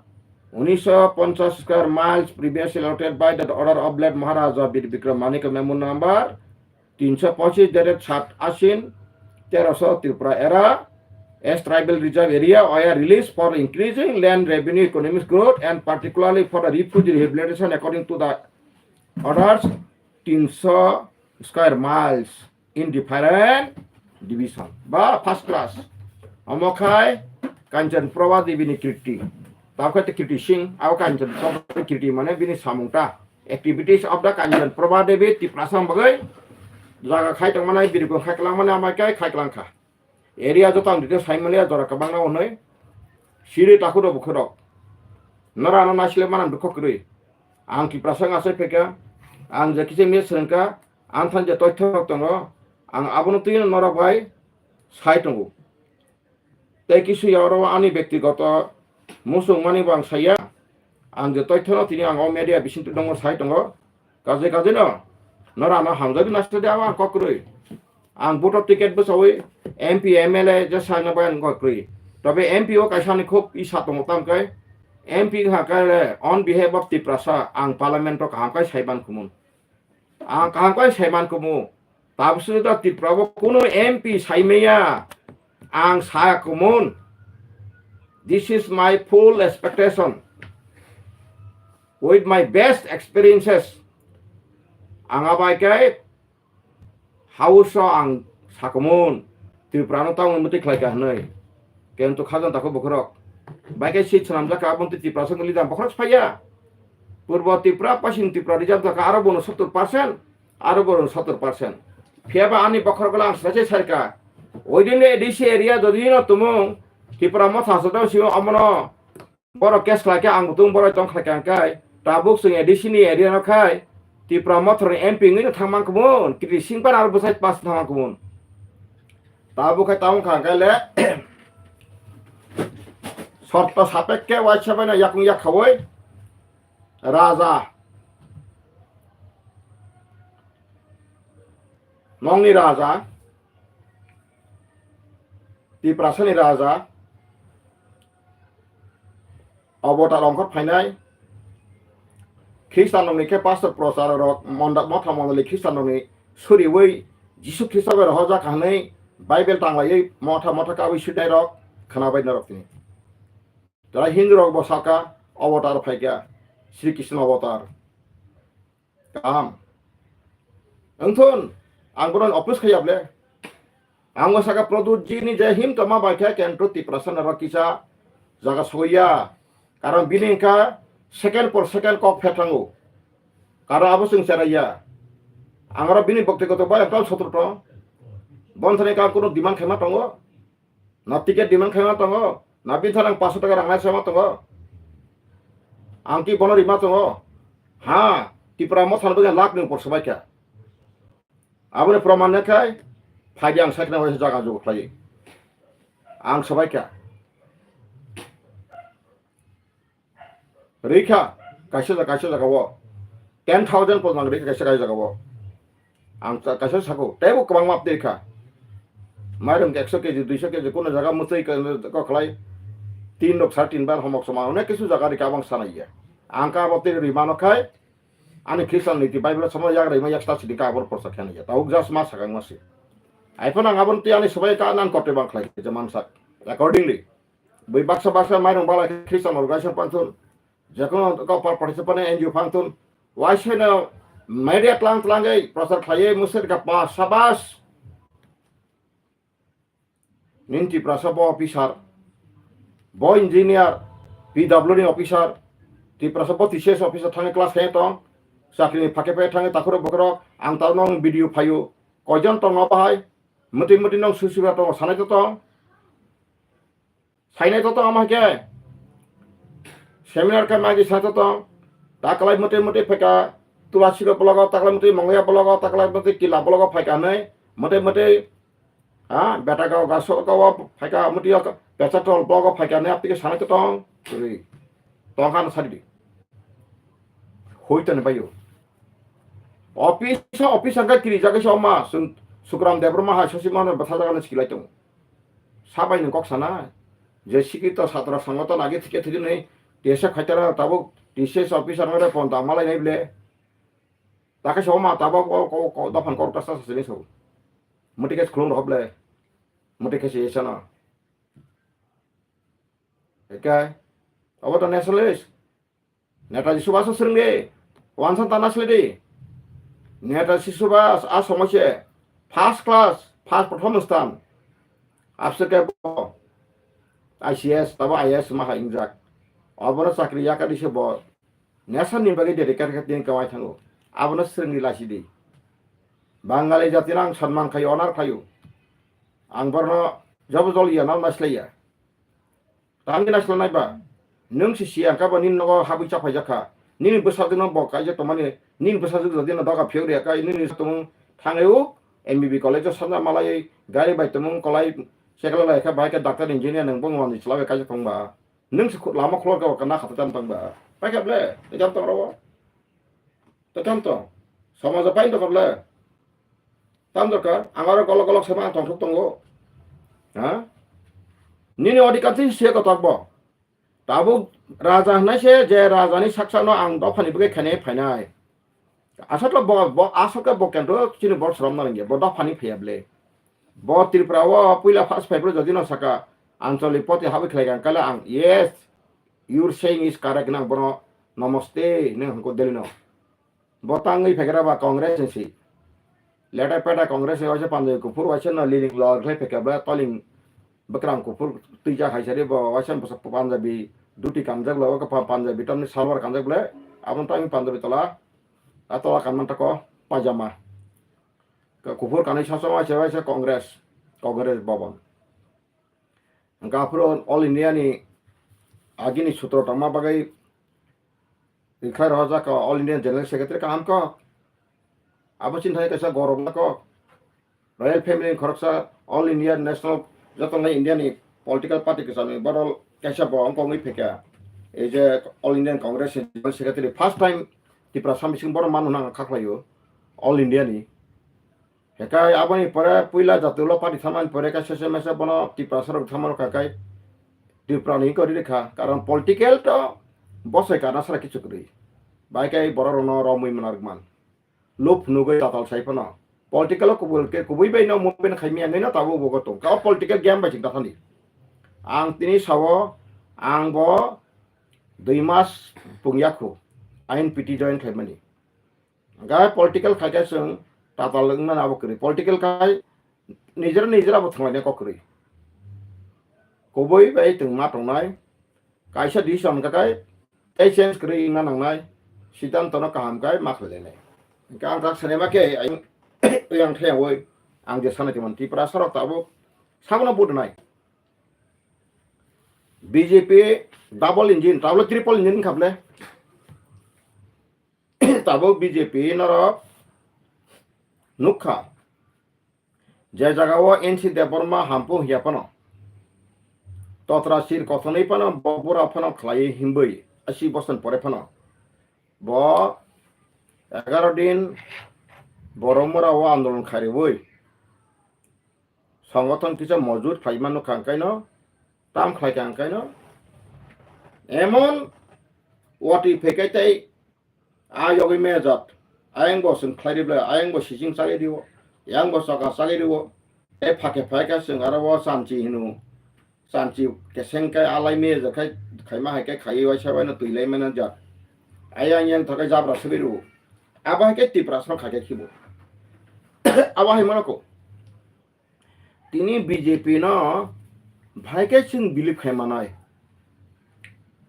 unisho ponchas square miles previously allotted by the order of late Maharaja Bir Bikram Manik Memo number tinso pochis dated sat Ashin terosho Tripura era as tribal reserve area were released for increasing land revenue, economic growth and particularly for the refugee rehabilitation according to the orders tinso square miles in different division. Ba first class. Omo khai Kanchan Prabha Devi ni kriti. Tao khai te Kriti Singh, ao Kanchan Prabha kriti mane bini samung ta. Activities of the Kanchan Prabha Devi Tiprasa bagwi jaga khai tongmani, birikon khai klangmani, amai kai khai klangkha. Area joto ang detail sai manya, jora kwbangma hwnwi siri takhuk rok bukhuk rok. Nora ano naisle manam dukho kwrwi. Ang Tiprasa wng asai phaikha, ang je kisa miya swrwngkha, ang than je toithorok tongo, ang abono twi norok bai sai tongo. Tei kisu ya oro ani bektigoto muchungmani bo ang saya. Ang je toithono tini ang o media bisingtwi tongo sai tongo. Kajai kajai no, nora ano hamjagwi naisadi abo ang kok kwrwi. Ang voter ticket bwsawi M P, M L A je saina bai ang kok kwrwi. Tobe M P o kaisa ni khub isa tongo tamkhe M P wngkha khe on behalf of Tiprasa ang parliament o kaham khe saiban kumun. Ang kaham khe saiman kumu. Tabuk sini da Tripura bo kunu M P saimaya. Ang sa kumun. This is my full expectation. With my best experiences. Ang abai khe house o ang sa kumun. Tripura no tamo muti khlai kha hwnwi. Kento khajan tako bokhorok. Bai khe seat swnamjak kha, aboni twi Tiprasa wngwi leader bokhorok phaiya. Purbo Tripura, Pasim Tripura rijak jaka aro bono sottor percent, aro bono sottor percent. Phiya ba ani bokhorok lang sai sai kha. Within the A D C area jodi no tumung Tripura Motha aswk sio omono borok case khlai khe ang butung borok tong khlai kha hwnkhe tabuk chwng A D C ni area no khai Tripura Motha ni M P wngwi no thangmang kumun, Kiti Singh bar aro bwsai pass thangmang kumun. Tabuk khai tamo kha hwnkhe le sorto sapekke waisa bai no yakung yak khaui Raja. Nongni Raja. Tiprasani Raja. Obotar ongkhor phainai. Khristanrokni khe pastor prochar rok monda-, motha mondoli Khristanrokni suriui Jisu Khristo bai rohorjak kha hwnwi Bible tanglaiwi motha motha kabui sudai rok khwnabai norok tini. Tara Hindu rok bo saka avatar phaikha, Sri Krishna avatar. Kaham. Wngthun, ang bono oppose khaiya ble. Ang o saka Pradyut ji ni je him tongma bai khe kentro Tiprasa norok kisa jaga soya. Karon bini wngkha Second por second kok pher thango. Karo abo chwng cherai ya. Ang oro bini bokti koto bai ekdom sotro tong. Bon thani ka kono demand khaima tongo. Na ticket demand khaima tongo. Na bin thani ang paanso taka rang nai sama tongo. Ang ki bono rima tongo. Ha, Tipra Motha no bagwi lakh ni upor swbai kha. Aboni proman ne khai, phaidi ang sakna waisa jaga jugu khlai. Ang swbai kha. Rikha, kaisa jaga, kaisa jaga o. Ten thousand pon nang rikha kaisa, kaisa jaga o. Ang sa-, kaisa sako, teibo kwbangma update kha. Mairung ekso keji, duiso keji, kono jaga mwtwi ka-, ko khlai. Tin rok sar tin bar homok soma, onek kisu jaga rikha abang sanai ya. Ang ka abo tei rimano khai, ani Christian niti Bible somo yak rima yak sta sidi ka abor porsa khani ya. Tau just ma sakang ma si. Ai phano ang abon tei ani swbai ka nan kote bang khlai, je mansak. Accordingly, bui baksa baksa mairung bala Christian organization pantun, Jekono kok par participant N G O phang tun. Waiseno media tlang tlang ei prochar khlaiwi musir ka pa sabas. Nin Tiprasa bo officer, bo engineer, P W ni officer, Tiprasa bo T C S officer thangwi class khe tong. Chakri ni phake phake thangwi takhuro bokhorok ang tau nong video phaio. Koijon tong no bahai? Muti muti nong susiba tong sanai to tong. Sainai to tong ama ke. Seminar ka magi sa to tong. Taklai mute mute pheka Tulasi ro blogo, taklai mute Mongya blogo, taklai mute Kila blogo pheka nei. Mute mute ha beta gao gaso gao pheka mute yok pecha tol blogo pheka nei aptike sanai to tong. Ri. Tong kan sadi. Hoi to ne bayo. Office office angka kiri jaga so ma Sukram Debbarma hai sosi mano batha jaga no sikilai tong. Sabai nung kok sana. Je sikito satra sangoton age thike thike nei tesa khaitara tabuk T C S officer ngare pon da malai nei ble. Taka so ma tabuk ko ko ko dophan kok tasa sasini so. Muti ke khulum roh ble. Muti ke se sana. Ekai. Abo to nationalist. Netaji Subhash swrwng di. Wansa tana sle di. Netaji Subhash a somoise first class, first prothom sthan. Abse ke bo I C S, tabo I A S ma ha ingjak. Obono chakri yaka di se bo. Nesa ni bagwi dedicate khe tini kawai thango. Abono swrwng di lasi di. Bangali jati no ang sanman khayo, honor khayo. Ang borno jobo jol ya, nal naslai ya. Tangwi naisla nai ba. Nwng si siya kha ba nini nogo habwi chaphai jakha. Nini bwsajwk no bo kaijak tongmani, nini bwsajwk jodi no doga phiyok riya kha, nini tongmung thangwi o M B B college o sanja malai gari bai tongmung kolai chekla lai kha, bahai khe doctor engineer nwng bung manwi chwla bai kaijak tong ba. Nwng si khu-, lama khulor kha ba kana khata tang tang ba. Pai kha ble, tei jam tong ro. Tei jam tong. Somajo pai tong kha ble. Tam dorkar, ang aro kolok kolok sema ang tongthok tongo. Ha? Nini odhikar se kotok bo. Tabuk raja hwnai se je rajani saksano ang dophani bagwi khainai phainai. Aswk bo, bo, aswk bo kentro chini bor srom na rengya, bo dophani phaiya ble. Bo Tripura o puila first phaiphuru jodi no saka, Anchalik poti habwi khlai kha, kala ang, yes, your saying is correct, nang bono namaste, nang hwnko Delhi no. Bo tangwi phaikra ba Congress ni si. Leta peta Congress ni waisa Punjabi kuphur waisa no leading lord khlai phaikra ba toling bwkrang kuphur twijak hai sari bo waisa bwsa Punjabi duti kanjak lo, Punjabi tamni salwar kanjak ble, aboni tangwi Punjabi tola, a tola kanmani tako pajama. Kuphur kanwi sasama se waisa Congress, Congress Bhavan. Hwnkhe aphuru All India ni agini sutro tongma bagwi rikhlai rohorjak kha All India General Secretary kaham kok. Abo chini thani kaisa gorokma kok. Royal Family ni khoroksa All India National joto nai India ni political party kwcham ni borok kaisa bo wng kok wngwi phaikha. Ei je All Indian Congress ni General Secretary first time Tipra Samsing borok mano nang kha khlaio All India ni. Hekai aboni pore puila jatilo party thamani pore kaisa se mesa bono Tiprasa rok thamano kakai Tripura ni kori rikha. Karon political to bosai kana sara kichu kwrwi. Bai kai borok rokno romwi mwnarwkman. Lub nugwi tatal sai phano. Political o kubul ke kubui bai no movement khai miyang no tabo bogo tong. Ka political game bai ching tathani. Ang tini sawo ang bo dui mas pungya khu I N P T join khlaimani. Hingkhe political khaikhe chwng tatal wngmani abo kwrwi. Political khai nijera nijera bo thwnglaina kok kwrwi. Kubui bai twngma tongnai. Kaisa decision hwnkhe Tei change kwrwi wngna nangnai, siddhanto no kaham khe ma khlai lainai. Hwnkhe ang tak sanai ma khe, ayang, ayang thayawoi, ang je sanai tongmani Tiprasa rok tabuk sabono vote nai. B J P double engine, tabuk triple engine wngkha ble. Tabuk B J P norok nukha. Je jaga o N C Debbarma hampu hiya phano, totra sir kothonwi phano bo bura phano khlaiwi himbwi asi boson pore phano bo egaro din Boromura o andolon khairwi songothon kisa mojut khlai mano kha, hwnkhaino tam khlai kha, hwnkhaino emon wati phaikai tei a yogwi mejat, ayang bo chwng khlai ribla, ayang bo sising chagwi rio, yang bo chokha chagwi rio, tei phake phai kha chwng aro o chanchi hino, chanchi keseng khe alai mejat khai, khaima hai khe khaiwi waisa baino twi lai mano jat, ayang yang thakai jabra swgwi rio, abo hai khe Tiprasano khai khe khibo, abo hai mano kho. Tini B J P no bahai khe chwng believe khai manai.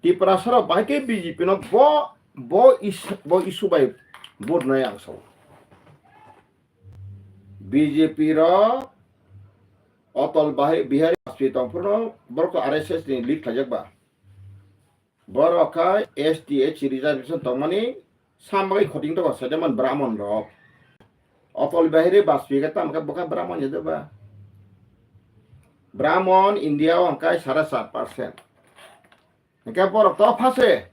Tiprasa rok bahai khe B J P no bo, bo is-, bo issue bai vote nai ang sao. B J P rok Atal Bahi-, Bihari Vajpayee tongphuru no borok to R S S ni lead khlaijak ba. Borok kha S T, S C reservation tongmani sam bagwi khoting tongo, Saidaman Brahmon rok. Atal Bihari Vajpayee khe tamo khe bokha Brahmon ya ba. Brahmon India o hwnkhe sare sat percent. Hwnkhe borok to phase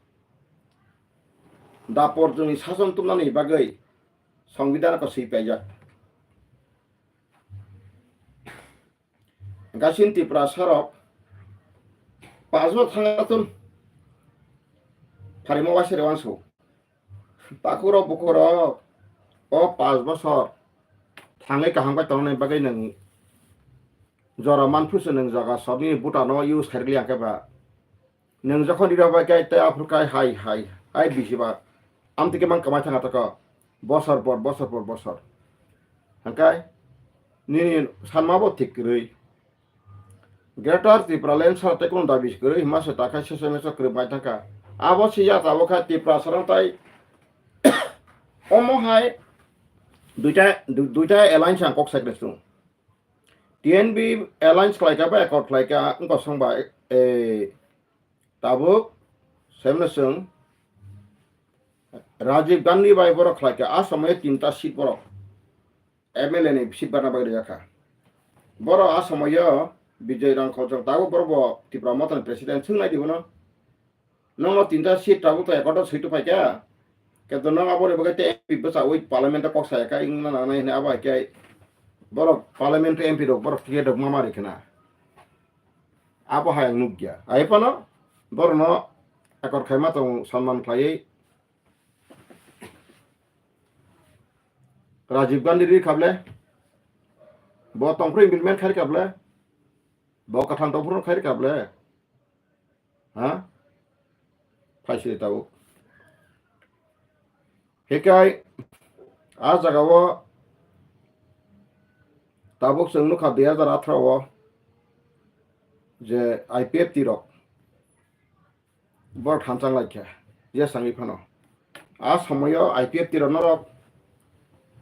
dapor joni sason tumnani bagwi Songbidan ko swi paijak. Gasin Tiprasa rok pajma thangna tun pharima waisere wansu. Takhurok bukhurok o paj bosor thangwi kaham khe tongnai bagwi nwng jora manphusu nwng jaga sobni butano use khairikli hwnkhe ba. Nwng jokhon rira bai khe tei aphuru khai hai, hai, hai bisi ba. Amtwi khe mang kwmai thangna toko. Bosor por, bosor por, bosor. Hwnkhe nini sanma bo thik kwrwi. Greater Tipraland sara tei kunu dabi kwrwi hima se takhai sese mese kwrwi bai thangkha. Abo se ya tabuk kha Tiprasa rok tai omo hai duita, du-, duita alliance ang kok sakre sung. T N B alliance khlaikha ba accord khlaikha wngkha songba, eh, tabuk semna sung Rajiv Gandhi bai borok khlaikha a somoyo tinta seat borok M L A ni seat barna bagwi rijakha. Borok a somoyo Bijoy Rangkhol jong tabuk borok bo Tipra Motha ni president swng nai di bono. Nokno tinta seat tabuk to accord o switu paikha. Kebo nang abo ni bagwi tei M P bwsa ui parliament o kok saya kha wngna nangnai hwnwi abo hai khe borok parliament o M P rok borok ticket rok ma mari khna. Abo hai ang nukya. Ai phano borokno accord khaima tongo sonman khlaiwi. Rajiv Gandhi ri khable. Bo tongphuru implement khai khable. Bo kathang tongphuru khai khable. Ha? Phaisiri tabuk. Hikai a jaga o tabuk chwng nukha dui hajar atharo o je I P F T rok borok thanchang lai kha, je sangwi phano. A somoyo I P F T rok norok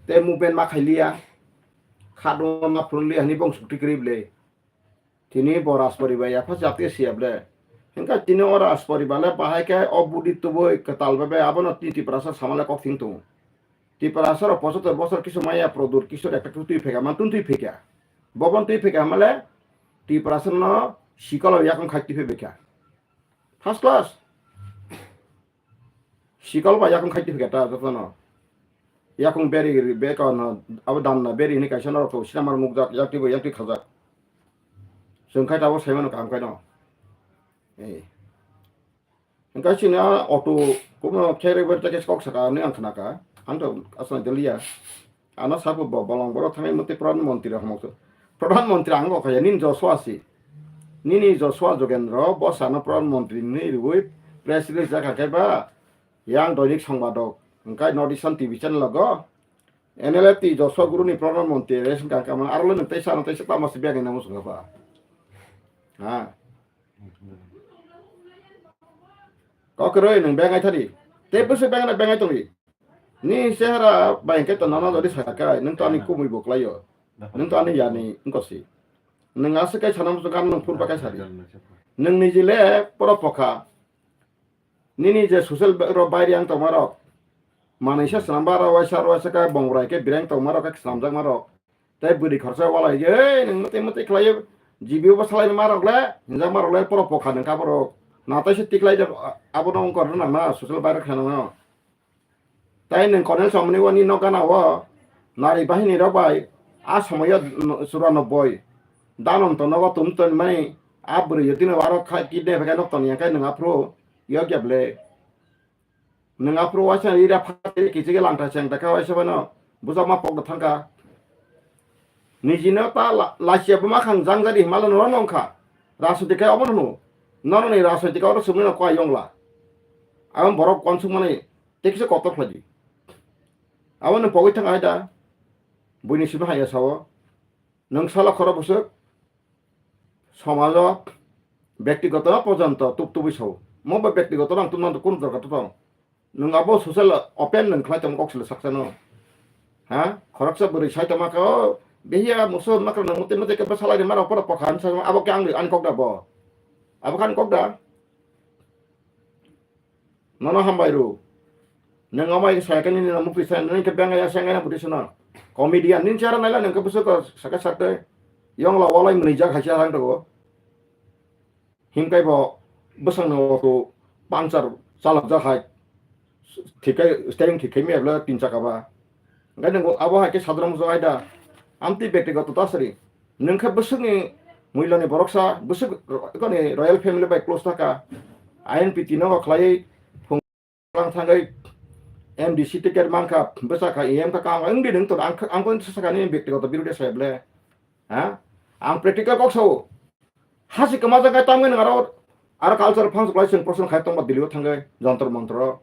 tei movement ma khailiya, khadwma ma phurungliya hwnwi bong sukti kwrwi bwle. Tini bo Rajporibar yapha jatiya siya bwle. Hwnkhe tini o Rajporibar le bahai khe o budi tubui kwtal bai bai abono tini Tiprasa samale kok thing tongo. Tiprasa rok pochottor bosor kisu maya Pradyut Kishore ekta khe twi phaikha, man tun twi phaikha. Bobon twi phaikha hamale Tiprasa no sikolo yakung khai twi phaikha. First class. Sikol ba yakung khai twi phaikha ta jotono. Yakung beri beka no abo dan na beri hini kaisa norok to sinamar mukjak yak twi bo yak twi khajak. Chwng khai tabuk saimano kaham khai no. Eh. Hwnkhe chini a auto kuno khe rwui bai tei kok saka hinwi ang khna kha. Ang to aswk deliya. Ano sabo bo bolong borok thangwi motwi Pradhan Mantri rok hamok. Pradhan Mantri ang kok kha ya, nini Joshua si. Nini Joshua Jogendro bo sano Pradhan Mantri hinwi rwui press release jakha khe ba yang Doinik Songbadak hwnkhe North Eastern T V channel go N L F T Joshua Guru ni Pradhan Mantri ration card kamana aro le tei sano tei tamo se bag ni namo songkha ba. Ha. Kok kwrwi nwng bengai thari. Tei bwswk bengai na bengai tongwi. Ni chehara bai hwnkhe to nono jodi sakha kai, nwng to ani kumui bo kwlaio. Nwng to ani yani wngkha si. Nwng aswk kai sana muchung kha nwng phur pakai sadi. Nwng niji le poro pokha. Nini je social rok baire ang tongma rok. Manwi se swnam ba rok waisa waisa khe bongrai khe bireng tongma rok khe swnamjakma rok. Tei bwrwi khorsa walai, "Ei, nwng mwtwi mwtwi khlai, G B O bo salai ma rok le, hinjak ma rok le, poro pokha nwng kha borok. Na tai se tiklai de, abo no wngkor rwna ma, social viral khe nang no." Tai nwng Colonel Somani o ni nok gana o, nari bahini rok bai, a somoyo churanobboi. Danom to nogo tum ton mani, a bwrwi yo tino aro kha kidney phaikhe nok toni ya khe nwng aphuru, yo kya ble. Nwng aphuru waisa ira phatri kichige langta chengta kha waisa bano bujak ma pokda thangka. Nijino ta la-, lasia buma khang jangjari himala noro nongkha. Rajniti khe obo hwno. Noroni rajniti khe oro sumino koi yongla. Abo borok konsuk mani tekisa kotor khlai di. Abo nwng pogwi thang aida. Buini simi haya sao. Nwng sala khoro bwswk. Somajo bektigoto porjonto tuk tubui sao. Mo ba bektigoto rang tumnang kunu dorkar to tong. Nwng abo social open nwng khlai tong kok sile saksa no. Ha? Khoroksa bwrwi sai tongma kha, "O, behiya muso makra nwng muti muti khe bwsalai rima rok poro pokha," hinwi sa abo khe ang ani kok da bo. Abo khe ani kok da. Nono hambai rw. Nwng amai sai khe nini mukti sai nini khe bengai ya sengai na buti sano. Comedian nini chara naila nwng khe bwswk saka sakte. Yong la walai mwnwi jak hai cha thang tong. Himkai bo bwsang no auto puncture chalak jak hai. Thikai steering thikai me bla tin chaka ba. Ngai nwng abo hai khe sadhana muchung aida. Amtwi bektigoto ta sari. Nwng khe bwswkni muiloni boroksa, bwswk ro-, koni royal family bai close thaka, I N P T no khlaiwi phung lang thangwi M D C ticket mankha, bwsakha, E M kha, kang wng di nwng to, ang kha, ang khe sakani bektigoto birude sai ble. Ha? Ang practical kok sao. Hasi kwma jaga tamgwi nwng aro, aro culture function khlai chwng proson khai tongma Delhi o thangwi, Jantar Mantar o.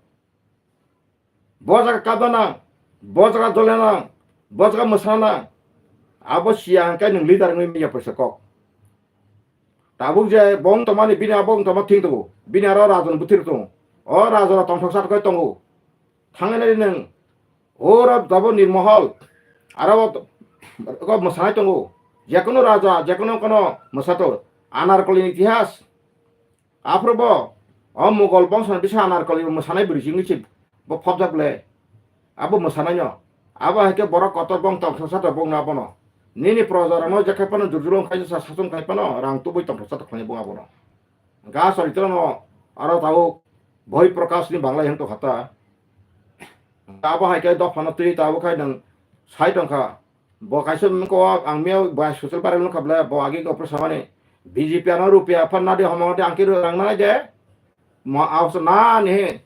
Bo jaga kabna nang, bo jaga jolna nang, bo jaga mwsana nang. Abo siya hwnkhe nwng leader wngwi manya poisa kok. Tabuk je bo wng tongmani bini abo wng tongma thing tongo. Bini aro rajon bwthir tongo. O rajon rok tongthok satok khe tongo. Thangnai nai nwng. Oro dabo nirmohol. Aro o, o mwsanai tongo. Jekono raja, jekono kono mwsato. Anarkolini itihas. Aphuru bo, o Mughal bongso ni bisa Anarkali bo mwsanai bwrwi simi se bo phobjak le. Abo mwsanai no. Abo hai khe borok kotor bong tongthok satok bong no abono. Nini proja rok no je khai phano jurjulung khai sa sason khai phano rang tubui tongthok satok khlai bong abono. Ga choritra no aro tabuk Bhoi Prakash ni Bangla hwn to khata. Abo hai khe dopha no twi tabuk khai nwng sai tongkha. Bo kaisa wngkha, ang mia bo social viral wngkha ble, bo agi go pro samani. B J P ano rupia phan nadi homo de ang khe rang nai de. Mo aus na ni.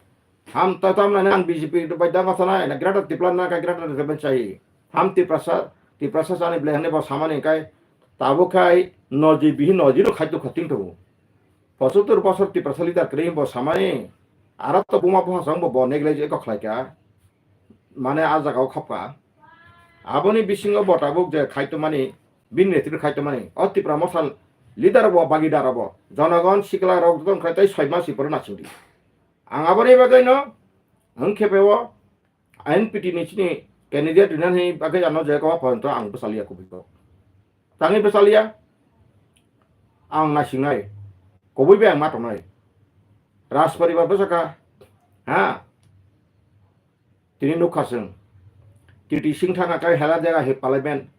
Ham ta tam na ang B J P bai dang sa nai, na Greater Tipla na ka Greater Tipla chai. Ham Tiprasa, Tiprasa sani ble hne bo samani kai. Tabo khai noji bihi noji ro khai to khating to. Pochottor bosor Tiprasa leader kre bo samani. Aro to buma buma song bo bo neglect ko khlai ka. Mane a jaga o khapka. Aboni bisingo bo tabuk je khaitomani, bini netrito khaitomani, o Tipra Motha leader bo, bagidar bo, jonogon sikla rok joto wngkha tei soi mas ni pore nachingdi. Ang aboni bagwi no, hwnkhe pebo, I N P T ni chini candidate rinani bagwi ano je kowa porjonto ang bwchaliya kubui kok. Tangwi bwchaliya, ang naisingnai, kubui bai ang ma tongnai. Raj poribar bwchakha, ha? Tini nukha chwng. T T sing thangkha kai hela jaga hi parliament.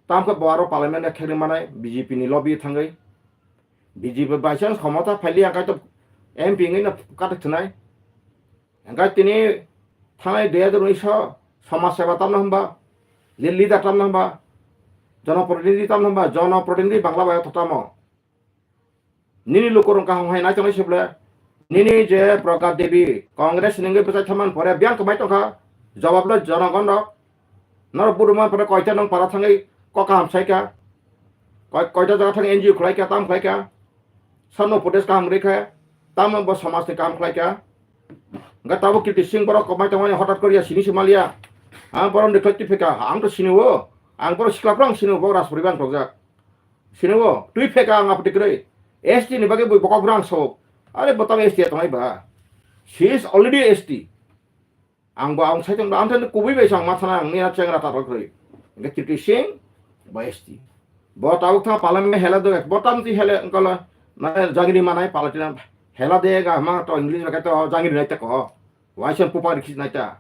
Tamkhe bo aro parliament khe khegwi manai B J P ni lobby thangwi. B J P by chance khomota phaili angkai to M P wngwi no katok thwnai. Angkai tini thangnai dui hajar unis o somaj seba tamno hwnba? Le-, leader tamno hwnba? Jonoprotinidhi tamno hwnba? Jonoprotinidhi Bangla bai tamo? Nini lukurok kaham hai naitongnai se ble. Nini je Pragya Devi, Congress ni wngwi bwchai thaman pore biyang kwbai tongkha. Jawab le jonogon rok. Norok buduma pore koita nong para thangwi kok kaham saikha. Koi-, koita jaga thang N G O khwlaikha, tam khwlaikha. Sano Pradesh kaham rikha. Tamo bo somaj ni kaham khwlaikha. Hwnkhe tabuk Kirti Singh borok kwbai tongmani hotat koriya sini se maliya. Ang borok ni khlai twi pheka, ang to sini o. Ang borok sikla phano ang sini o, bo Rajpuri bang tokjak. Sini o, twi pheka ang aphuti kwrwi. S T ni bagwi bui bokok rang sok. Are bo tamo S T ya tongnai ba. She is already S T. Ang bo ang saichung da, ang tani kubui bai sang ma thana ang niya chengra ta rok roi. Engke Kirti Singh bo S T. Bo tabuk thang parliament hela do, bo tam ti hele engkala na jagiri manai palati na hela de ga ma to English ba to jagiri nai ta ko. Wai sen pupa rikhi nai ta.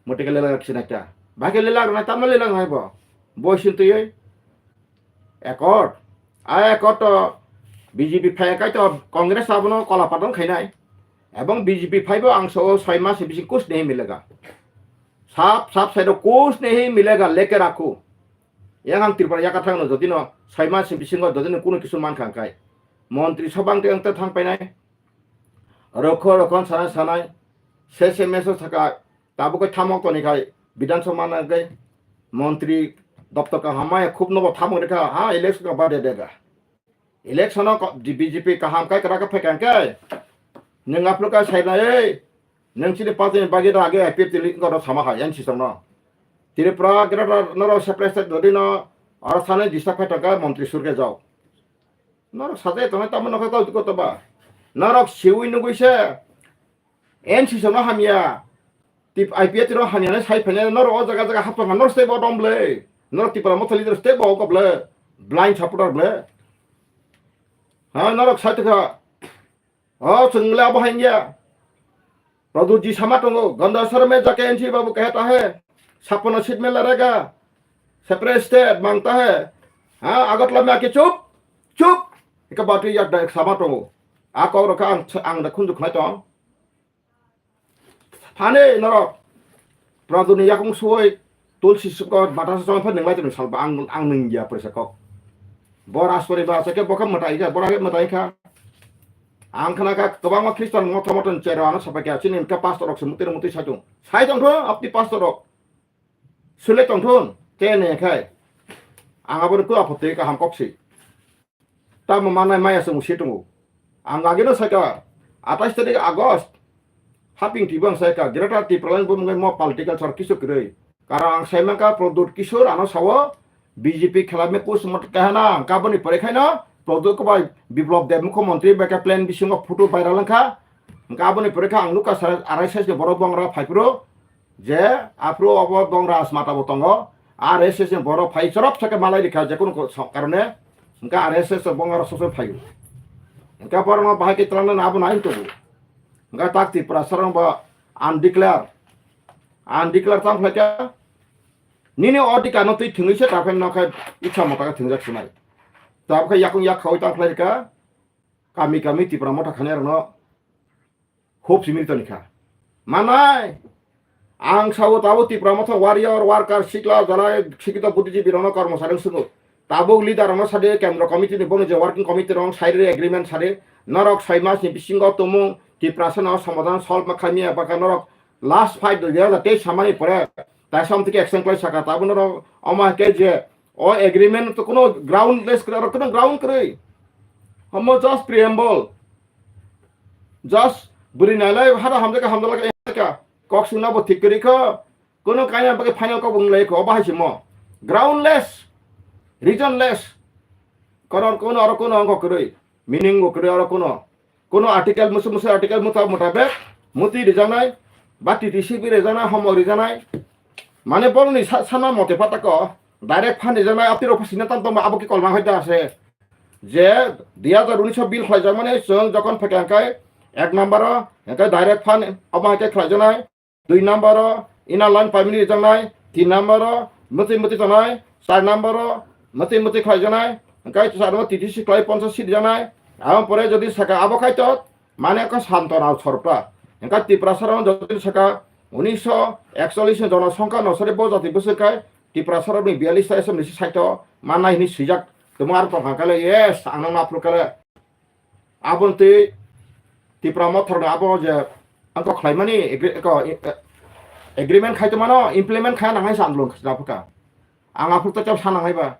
Mote ke lela rikhi nai ta. Ba ke lela nai ta ma lela nai bo. Bo sin tu yoi. Accord. A accord to B J P phai kai to Congress abono kola padon khainai. Ebong B J P phaibo ang so soi mas bising kus nehi milega. Sap sap saido kus nehi milega leke rakhu. Yang ang Tripura yakathang no jodi no soi mas bisingo jodi no kunu kisu man khang kai. Montri sobang te ang te thang painai. Rokho rokho sanai sanai. Se se meso saka tabuk khe thamok toni khai Bidhan Sabha na kai montri doptor ka hamai khub no bo thamok rekha ha election ka bade dega. Election o ko-, B J P kaham kai kra ka phai kang kai. Nwng aphuru ka sai na ei. Nwng chini party ni bagwi da age I P F T li ko sama hai N C song no. Tripura gra no ro separate state dodi no aro sanai disa khai tong ka montri sur ke jao. Norok sajai tongnai tamo nokha tau tiko toba. Norok siwi nugui se. N C C no hamya. Tip I P F T no hamya nai sai phai nai norok o jaga jaga haptong ha norok step o dom ble. Norok Tipra Motha leader step o kok ble. Blind supporter ble. Ha norok sai tokha. O chwng le abo hai ya. Pradyut ji sama tongo, ganda sar mein jake N C babu kahta hai, sapna seat mein ladega, separate state mangta hai, ha, Agartala mein aake chup, chup, eka batu yak da sama tongo, a kok rok ang, ang da khunju khnai tong, phane norok, Pradyut ni yakung suwai, Tulsi sukot batasa song pha nwnglai tong salba ang ang nung ya presa kok. Bo raspori ba sake bo kha mwtai kha, bo khe mwtai kha. Ang khna kha kwbangma Khristan motho motho ni chero ano sapai kha chini kha pastor rok se mutwi mutwi sai tong. Sai tong thun apni pastor rok. Sule tong thun te ne khai. Ang abo ko apotwi kaham kok si. Tamo manai maya se musi tongo. Ang ageno saika atais tarik August haping tibang saika Greater Tipraland bumung mo political sor kisu kwrwi. Karon ang saimangka Pradyut Kishore ano sawo B J P khela me kus mot kahana ang kaboni pore khaino Pradyut ko bai Biplab Deb mukho montri beka plan bisingo photo viral wngkha. Ang kaboni pore kha ang nukha sara arai size ni borok bongra phaipro. Je aphuru obo bong rajmata bo tongo, R S S ni borok phai chorop sake malai rikha jekunu ko-, so-, karone, hingke R S S bong aro soso phaio. Hingke borokno bahai khe twlangna abo nai tongo. Hingke tak Tiprasa rok bo undeclare, undeclare tang khlai khe nini odhikar no twi thwngwi se ta khe no khe itsa mota khe thwngjak sinai. Tabukhe yakung yak khaui tang khlai rikha kami kami Tipra Motha khani rokno Hope simi toni kha. Manai, ang sao tabuk Tipra Motha warrior, worker, sikla, jalai, sikito, buddhijibi rokno kormo sadeng sugo. Tabuk leader rokno sade kendro committee ni boni je working committee rok sai rwi agreement sade. Norok soi mas ni bisingo tumung Tiprasa no somadhan solve ma khaimya baka norok last fight do ya te samani pore. Taisa amtike action klai saka tabuk norok omo hai khe je o agreement to kuno groundless kwrwi, oro kuno ground kwrwi. Omo just preamble. Just bwrwi nailai hada hamjak hamjak kok sungna bo thik kwrwi kho. Kuno kaina bagwi final kok bo wnglai kho, obo hai se mo. Groundless, reasonless. Kono kuno oro kuno ongkho kwrwi, meaning bo kwrwi oro kuno. Kuno article musu musu article muta mutabek muti rijaknai, ba T T C B rijaknai, homo rijaknai. Mane borokni sa-, sana mote pata ko direct fan rijaknai, apni rok sina tam tongma abo ki kolma hoida ase. Je dui hajar unis o bill khlaijakmani chwng jokon phaikha hwnkhe ek number o hwnkhe direct fund obo hai khe khlaijaknai, dui number o inner line permit rijaknai, tin number o mwtwi mwtwi tongnai, char number o mwtwi mwtwi khlaijaknai, hwnkhe char no T T C khlai ponchash seat rijaknai. Aboni pore jodi saka abo khai to mane khe santo rao sorpra. Hwnkhe Tiprasa rao jodi saka unis o ekchollis ni jonosongkha no sari bo jati bwswk khai Tiprasa rao ni biyallis ta assembly si saito mannai hwnwi swijak. Tongma aro tongkha kale, yes, ang nang aphuru kale. Aboni twi Tipra Mothor ni abo je ang kok khlaimani agri-, ko, eh, agreement khai tongmano implement khai nang hai sa andolon khna phuka. Ang aphuru to chap sa nang hai ba.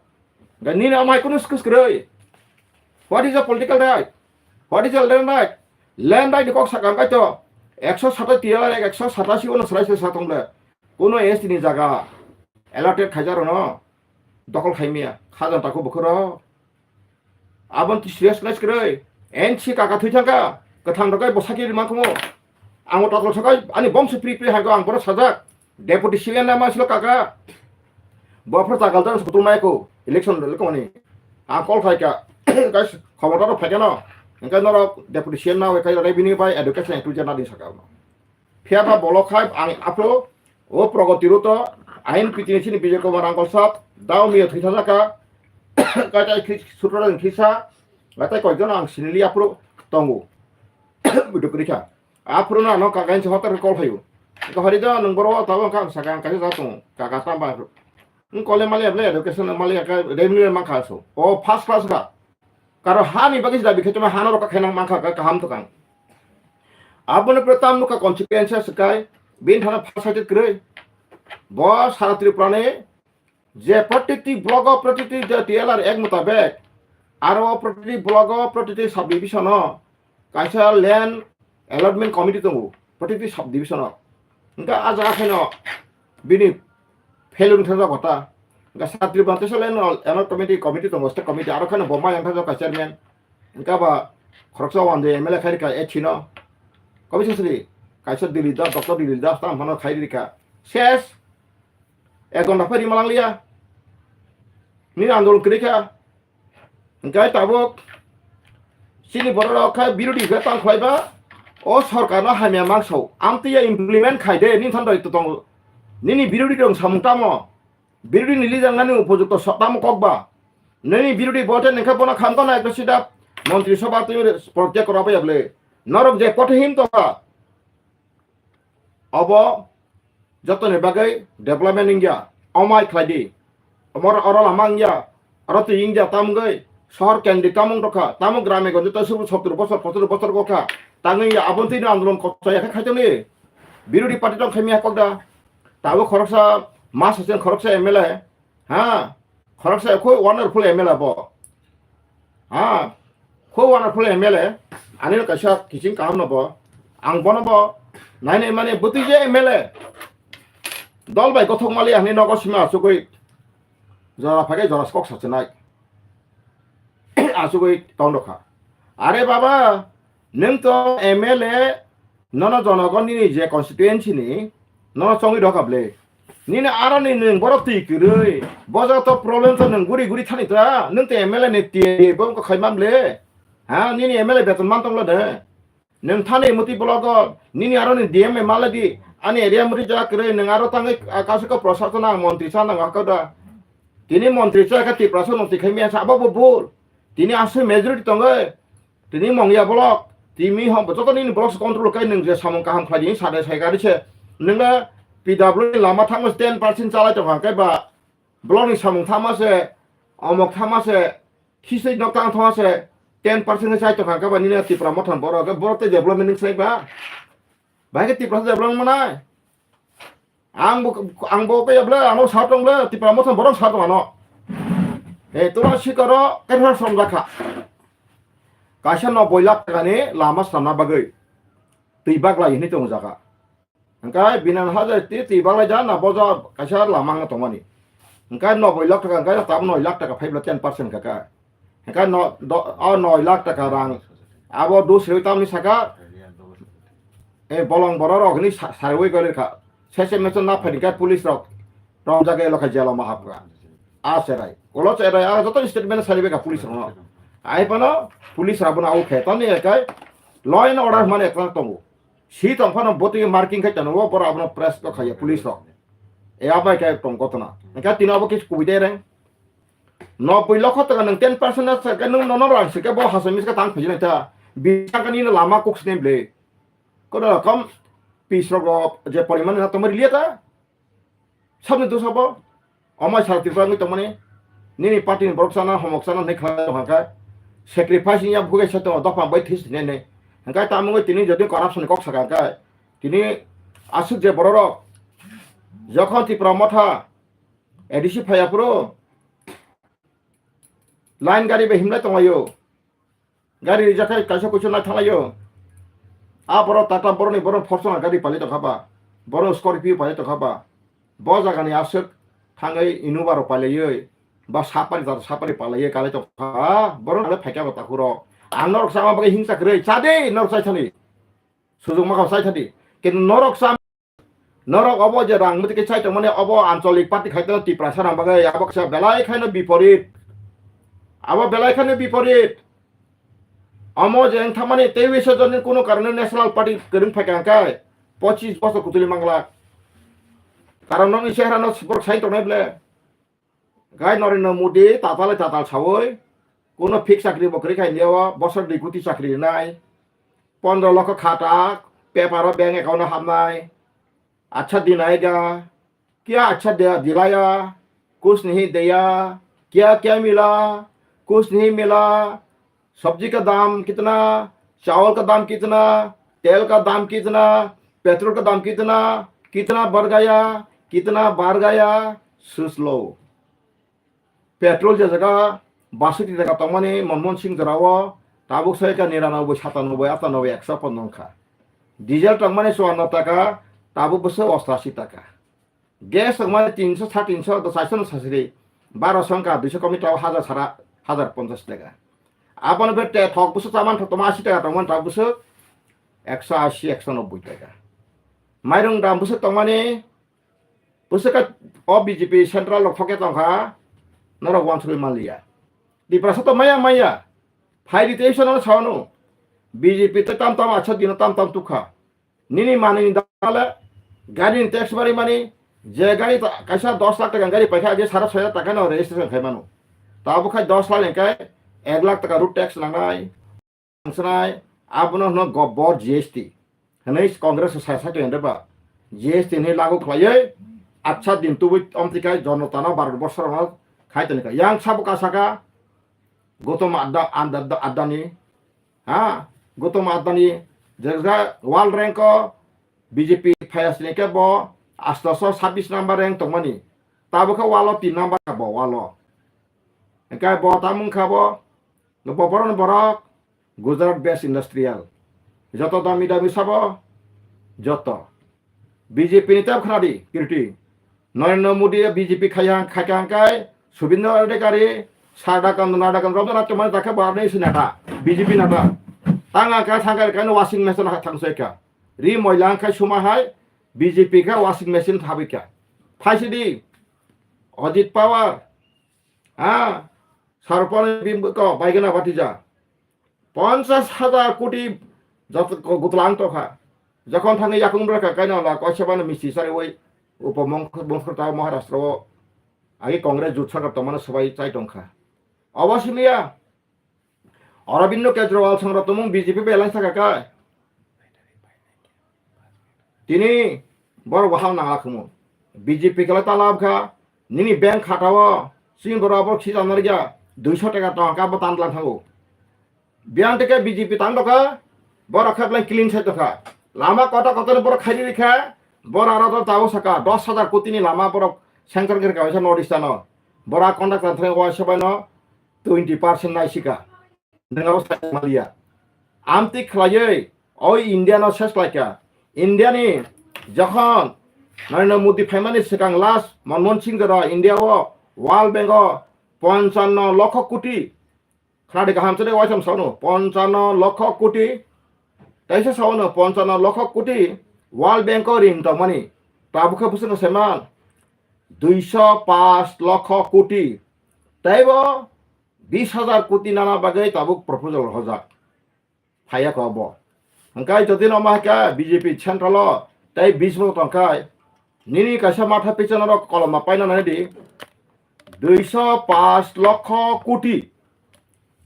Ga nini amai kunu skus kwrwi. What is a political right? What is a land right? Land right ni kok sakang kai to. Ekso sata tiyala ek ekso sata si ono srai srai sa tong le. Kuno S T ni jaga allotted khaijak rokno dokol khaimya, khajan tako bukhuro. Abon ti serious nai kwrwi. N C kaka thwi thangka, kwthang rok bai bwsakhe rima khumo. Ang o tokol sakai ani bongso pri pri hangko ang bono sajak. Deputy C M na masilo kaka. Bo phro tagal tan sutung nai ko election le ko ni. Ang call khai ka. Guys, khobor to phai keno. Engkai norok deputy C M na kai revenue bai education tu jana din saka. Phiya ba bolo khai ang apro o progoti ruto ain pitini sini Bijay Kumar Angkol sap dao miyo thwi thajaka. Kai tai khi sutra khisa. Gatai koi jono ang sinili apro tongo. Budu krikha. Aphuru no ano kaka hinse hotel call phaio. Ko hari da nung boro tabo kha saka ang kaisa jatung kaka tamba. Ng kole mali able education mali ka revenue man kha so. O first class ka. Karo hani bagis da bikhe tuma hano roka khenang man kha kaham to kang. Abone pro tam nuka consequences kai bin thana first side kroi. Bo sara Tripura ni je protikti blogo protikti je T L R ek mutabek aro protikti blogo protikti subdivision o kaisa land allotment committee tongo, protikti subdivision o. Hingke a jaga khaino bini felung thajak kota. Hingke satri bante sale no eno committee, committee tongo, state committee, aro khaino bomai yang thajak ka chairman. Hingke ba khoroksa wande M L A khai rika ethino. Committee sri kaisa Dilip Das, Doctor Dilip Das tam phano khai rika. Ses ek ghonta phari malang liya. Ni andolon kwrwi kha. Hingke tabuk chini borok rok khe birodhi khe tang khlai ba o sorkar no hamya mangso amtwi ya implement khai de nini thandoi to tongo. Nini birodhi rok samung tamo? Birodhi ni leader nani upojukto so-, tamo kok ba? Nini birodhi bote ningkhe bono kham tono ekta sida montri sobha twi project rok bai ble. Norok je pothehim to ba? Obo jotoni bagwi development wngya, omai khlai di. Omor oro lama wngya, oro twi wngya, tamgwi sohor kendi tamung rokha, tamung grame gonje ta subu sottur bosor, pochottur bosor gokha, tangwi ya aboni twi no andolon kochai ya khe khaitoni. Birodhi party tong khaimya kokda, tabuk khoroksa mas hosen khoroksa M L A, ha, khoroksa khoi wonderful M L A bo. Ha, khoi wonderful M L A, ani no kaisa kiching kaham no bo. Ang bono bo, nai nai mani bwtwi je M L A. Dol bai gothok mali ani nogo sima asugwi. Jora phagai jora skok sachinai. Asugwi tong rokha. Are baba, nwng to M L A, nono jonogon nini je constituency ni, nono chongwi rokha ble. Nini aroni nwng borok twi kwrwi. Bojaga to problem to nwng guri guri thani ta. Nwng to M L A ni T A bo wngkha khai man ble. Ha, nini M L A beton man tonglo de. Nwng thani muti blogo, nini aroni D M A maladi. Ani area muti jaga kwrwi, nwng aro tangwi, ah, kasu ka prasasana ang montri sana ngakada. Tini montri cha ka Tiprasa nwng tikhaimya sa abo bo bul. Tini aswk majority tongwi. Tini mongya block, tini hom joto nini block se control kai nwng je samung kaham khlai di sa de sai gari se. Nwng le P W ni lama thangma ten percent chalai tong kha khe ba block ni samung thangma se, omok thangma se, khisai nok tang thangma se, ten percent se chai tong kha khe ba nini Tipra Motha borok, borok te development nwng sai ba. Bahai khe Tipra development manai. Ang bo, ang bo kaya ble, ang bo sa tong ble, Tipra Motha borok sa tong ano. Eh, tora sikaro, kaiha som jakha. Kaisa noboi lakh taka ni lama sana bagwi. Twi baglai hini tong jaga. Hingkai binan hajar ti twi baglai ja na boja kaisa lama ang tongmani. Hingkai noboi lakh taka, hingkai tab noi lakh taka phai ble ten percent kaka. Hingkai no, do, o noi lakh taka rang. Abo do sirwi tamni saka. E bolong borok rok ni sa-, sariwi gori kha. Sese meso na phai kha police rok. Rom jaga elo kha jelo ma hapra. A serai. Kolo serai, a joto statement sariwi kha police rok no. Ai pano police rok bono au khe. Tamni ekai law and order mane eklang tongo. Si tong phano botwi marking khai tano, o borok abono press ko khaiya police rok. E abai khe tong kotona. Hingkhe tini abo kis kubui de reng. Noboi lokho taka nwng ten percent na sakhe nwng nono rang sakhe bo hasai miska tang phai nai ta. Bisakani no lama kuk sini ble. Kono rokom pis rok je poriman na tomari liya ta. Sabni dosa bo, omai sara Tripura wngwi tongmani, nini party ni borok sana, homok sana, hinwi khlai tongkha khe, sacrifice wngya bukhuk kaisa tongo, dopha bai thwi sini nai. Hingkhe tamo wngwi tini jodi corruption ni kok sakha khe, tini aswk je borok rok, jokhon Tipra Motha, A D C phaiya phuru, line gari bai himlai tonglaio. Gari rijak khai kaisa kuisu nai thanglaio. A borok Tata borokni borok Fortuner gari pailai tongkha ba. Borok Scorpio pailai tongkha ba. Bo jagani aswk thangwi Innova rok pailaiwi ba sapari jar sapari pailaiwi kalai tongkha. Borok ale phaikha ba takhurok. Ang norok chama bagwi hingsa kwrwi. Chade norok chai thani. Sujung maka sai thadi. Kintu norok sa, norok obo je rang mati ke chai tongmani obo ancholik party khai tong Tiprasa rang bagwi abo kisa belai khaino biporit. Abo belai khaino biporit. Omo je wng thangmani tei wisa joni kuno karone national party kwrwng phai kha hwnkhe pochis bosor kutuli mangla. Karon nokni chehra no borok sai tongnai ble. Gai Narendra Modi tatal tatal sawi kuno fix chakri bo kwrwi khai nio bosor dui koti chakri rinai. Pondro lokho khata, paper o bank account o hapnai. Acha din aayega, kya acha de, dilaya, kuch nahi diya, kya kya mila, kuch nahi mila, sabji ka dam kitna, chawal ka dam kitna, tel ka dam kitna, petrol ka dam kitna, kitna badh gaya, kitna badh gaya, soch lo. Petrol je jaga basoti taka tongmani Manmohan Singh jorao tabuk sai ka niranoboi, satanoboi, atanoboi, ekso pon wngkha. Diesel tongmani chuanno taka, tabuk bwswk ostasi taka. Gas tongmani tinso, sare tinso, do chairso no sasiri, baro songkha, duiso komi tao hajar sara, hajar ponchas taka. Aboni pore te thok bwswk chaman thok tongma asi taka tongmani tabuk bwswk ekso asi, ekso nobboi taka. Mairung dam bwswk tongmani Bwswk khe o B J P central rok thokya tongkha, norok uansugwi manliya. Tiprasa to maya maya. Phai di tei sono sawano. B J P tei tam tam acha dino tam tam tukha. Nini manwi ni dale gari ni tax bari mani je gari ta-, kaisa dos lakh taka gari paikha age sara soi lakh taka no registration khai mano. Tabo khai dos lakh hingkai ek lakh taka road tax nangnai. Swnai, abono hwno gobor G S T. Hwnwi Congress sai sai tongya ba. G S T hwnwi lagu khlaiwi, acha din tubui omtwi khai jonotano Bharat borsorono khai tongkha. Yang sabo kasaka, Gautam Adda-, Adda-, Adani, ha? Gautam Adani, jega World Rank o B J P phaiya sini khe bo astoso sabbish number rank tongmani. Tabo khe walo tin number bo walo. Hingkhe bo tamung kha bo, bo borokni borok Gujarat based industrial. Joto dami dami sabo, joto. B J P ni tep khna di, kirti. Narendra Modi B J P khayang, khaikang kai, Subindra Adhikari, Sadakam, Nadakam, Rabindranath Chowdhury takhe bo arni si nata, B J P nata. Tanga ka sangkar ka washing machine ha thang soika. Ri moilang khai suma hai, B J P kha washing machine thabika. Phaisi di, Ajit Pawar, ha, Sarpani bim ko, baigana batija. Ponchas hajar koti jot-, ko-, gutlang tokha. Jokhon thangwi yakung bwrwkha kaino la koisabano misti sariwi upo mong-, mongkhorta Maharashtra o agi Congress jut sarkar tongmano swbai chai tongkha. Obo simiya Aravind Kejriwal songrok tongmung B J P bai alliance thaka kai. Tini borok bo ham nangla khumu. B J P kala tala abkha, nini bank khata o, sini borok abo khisa narikya, duiso taka tong kha, abo tan tlang thango. Biyang teke B J P tang dokha, borok khe belai clean side dokha. Lama kota kota ni borok khairi rikha, borok aro to tabo saka, dos hajar koti ni lama borok sanction khe rikha, waisa North East ano. Borok contractor thang waisa bai no twenty percent nai sika. Nwng abo sai maliya. Amtwi khlaiwi, o India no ses khlaikha. India ni jokhon Narendra Modi phaimani swkang last Manmohan Singh jora India o World Bank o ponchanno lokho koti. Khnadi kaham chwle waisam sawno, ponchanno lokho koti. Taisa sawno, ponchanno lokho koti World Bank o rin tongmani. Tabukhe bwswkno saiman duiso pash lokho koti. Taibo bis hajar koti nana bagwi tabuk proposal hojak. Phaiya ko bo. Hwnkhe jodi no ma khe B J P central o tei bis bo tongkha. Nini kaisa matha pichano rok koloma paina nai di. Duiso pash lokho koti.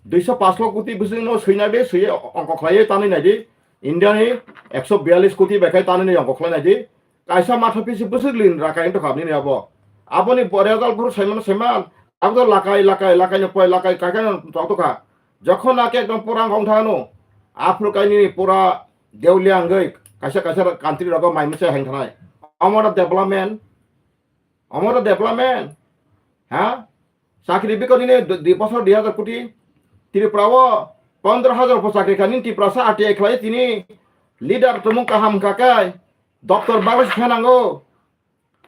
Duiso pash lokho koti bwswk no swina di, swi ongkho khlaiwi tanwi nai di. India ni ekso biyalish koti bai khai tanwi nai ongkho khlai nai di. Kaisa matha pisi bwswk lin rakai wngtokha nini abo. Aboni bo result phuru saiman saiman. Abo to lakai, lakai, lakai no poi, lakai, kakai no tongtokha. Jokhon nake ekdom pura wngkha wngthano. Aphuru kai nini pura deulia wngwi kaisa kaisa country rogo mai masa hang thanai. Omo no development. Omo no development. Ha? Chakri bikoni ni du-, dui bosor dui hajar koti. Tripura o pondro hajar bo chakri kha nini Tripura sa R T I khlai tini leader tumung kaham kakai. Doctor bagwi se nango.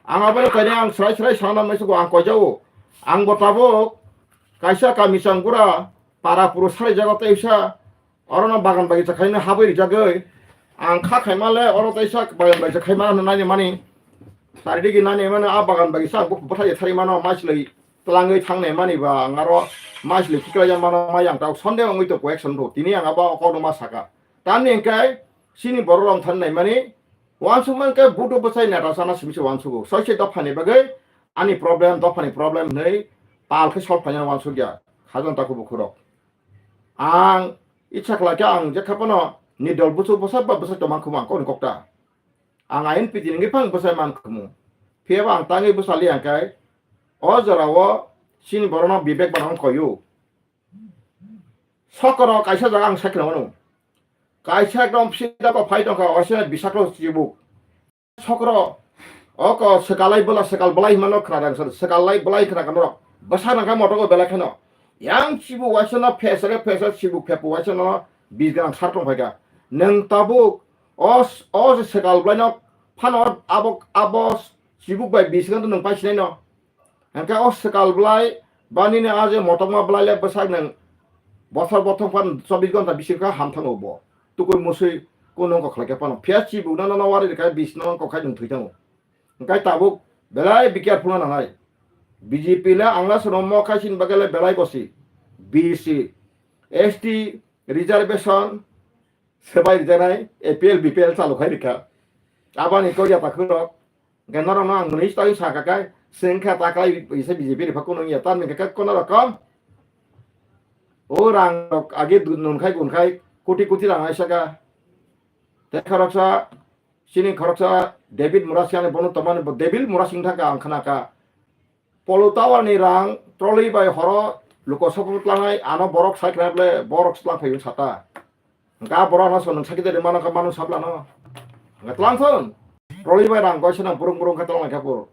Ang abo no kaini ang srai srai sana mai sugo ang koijao. Ang bo tabuk kaisa kami chang pura para puru sari jaga tei sa oro no bagan bagisa khaina habwi rijagwi. Ang kha khaima le oro taisa bagan bai khaima no nani mani. Sari digi nani mani a bagan bai sa buk bwthai thari mano maislei tlangwi thangnai mani ba ang aro maislei kiklai mano mai ang tau sonde ongwi to koyek son ro. Tini ang abo kok no ma saka. Tamni hwnkhe chini borok rok thangnai mani wansuk man khe budu bwsai neta sana simi se wansugo. Soise dophani bagwi ani problem, dophani problem hwnwi pal khe solve khaina wansuk ya. Khajon taku bukhurok. Ang itsa khlai khe ang jekha phano ni dol buchuk bwsa ba bwsa tongma khumu ang kokni kokta. Ang ain piti nungwi phang bwsai man khumu. Phiya ba ang tangwi bwsa li ang kai. O jora o chini borok no bibek banang koyu. Sokoro kaisa jaga ang sakhe mano. Kaisa ekdom sida ko phai tongkha, o se bisaklo chibuk. Sokro, o ko sekalai bwla, sekal bwlai hwnmano khna rang sar, sekalai bwlai khna kano rok. Bwsa nang kha moto ko belai kheno. Yang chibu waisa no phesere phesere chibu phepu waisa no bis gram sar tong phaika. Nang tabuk o s-, o se sekal bwlai no phano abo, abo chibuk bai bis gram to nang pai sinai no. Hingke o sekal bwlai, ba nini a je motokma bwlai le bwsak nwng bothor bothong phan chobbish ghonta bising kha ham thango bo. Tukui musui kunu wngkha khlai khe phano. Phiya chibuk no, no, no wari rwkha, bis no wngkha khai nwng thwi thango. Hingke tabuk belai be careful wngna nangnai. B J P le ang le sono mo khai sini bagwi le belai bosi. B C, S T, reservation, swbai rijaknai, A P L, B P L chalu khai rikha. Aboni kok ya takhuk rok. Hingke norok no ang mwnwi tangwi sakha khe, swng kha ta kwlai isa B J P ni pha kunu ya, tamni hingke kono rokom. O rang rok age du-, nun khai gun khai, koti koti rang ai saka. Te khoroksa, chini khoroksa David Murasing ani bono tomani bo David Murasing thangka ang khnaka. Polo tower ni rang trolley bai horo luko sopo tlangnai, ano borok sai khnai ble borok tlang phaiwi sata. Hingke a borok ano swng sakhe de mano khe manu sabla no. Hingke tlang thun. Trolley bai rang goisa nang burung burung khe tlang khe bo.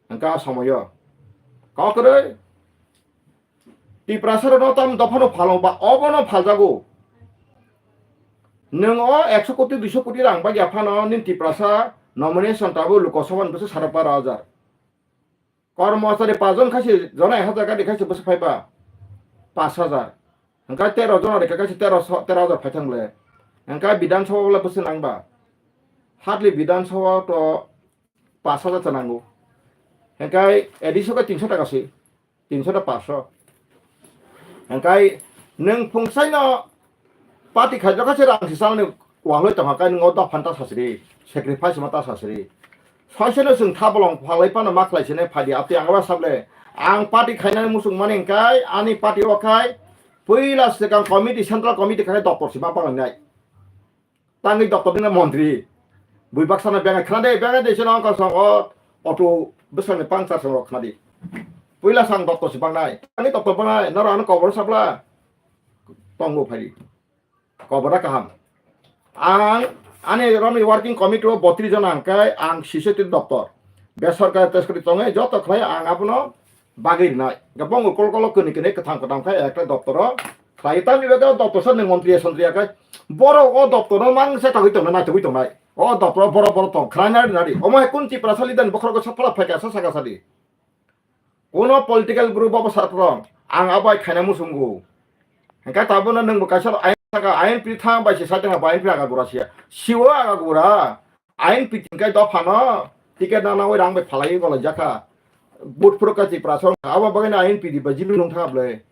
Hingke a somoyo. Kok kwrwi. Tiprasa rok no tam dopha no phalo ba obo no phaljago. Nwng o ekso koti duiso koti rang bagya phano nini Tiprasa nomination tabo luko sobo ni bwswk sara para hajar. Kormochari pajon khaisi jona ek hajar kadi khaisi bwswk phaiba pash hajar. Hingke tero jona rikha khaisi tero so-, tero hajar phaithang le. Hingke Bidhan Sabha bole bwswk nangba. Hardly Bidhan Sabha to pash hajar ta nango. Hingke A D C khe tinso taka se. Tinso ta pash. Hingke nwng phungsaino party khaijak khe se rang se salni wahloi tongkha khe nwng o dophan ta sasri, sacrifice ma ta sasri. Soisano chwng thabolong phalai phano ma khlai sini phadi aphi ang aba sable. Ang party khainani muchung mani hingke ani party o khai puila swkang committee, central committee khai doptor se ma palainai. Tangwi doptor ni montri. Bui baksa no bengai khna de, bengai de sino kosong o auto bwsang ni pangchar song rok khna di. Puila sang doptor se bangnai. Tangwi doptor bangnai, noro ano kobor sabla. Tongo phai. Kobor da kaham. Ang, ani romni working committee o botri jona hingke ang siseti doptor. Besorkari tesokari tongo, joto khlai ang abono bagwi rinai. Hingke bo wngkha kol kolo kwnwi kwnwi kwthang kwthang khe ekta doptoro khlai. Tamni bagwi o doptor sa nwng montri ya sontri ya khe borok o doptoro mangsa tagwi tongnai, naitugwi tongnai. O doptoro borok borok tong khlai nari nari. Omo hai kun Tiprasa leader ni bokhorok sa phala phaikha sa saka sadi. Kuno political group obo sa tong ang abo hai khaina muchungo. Hingke tabukno nwngbo kaisa ain saka ain pri thang bai se sa tongha bai pri aga gura sia. Siwo aga gura. Ain piting kai dophano ticket na nawi rang bai phalai golai jakha. But phuru ka Tiprasa abo bagwi na ain pidi ba jilu nung tha ble.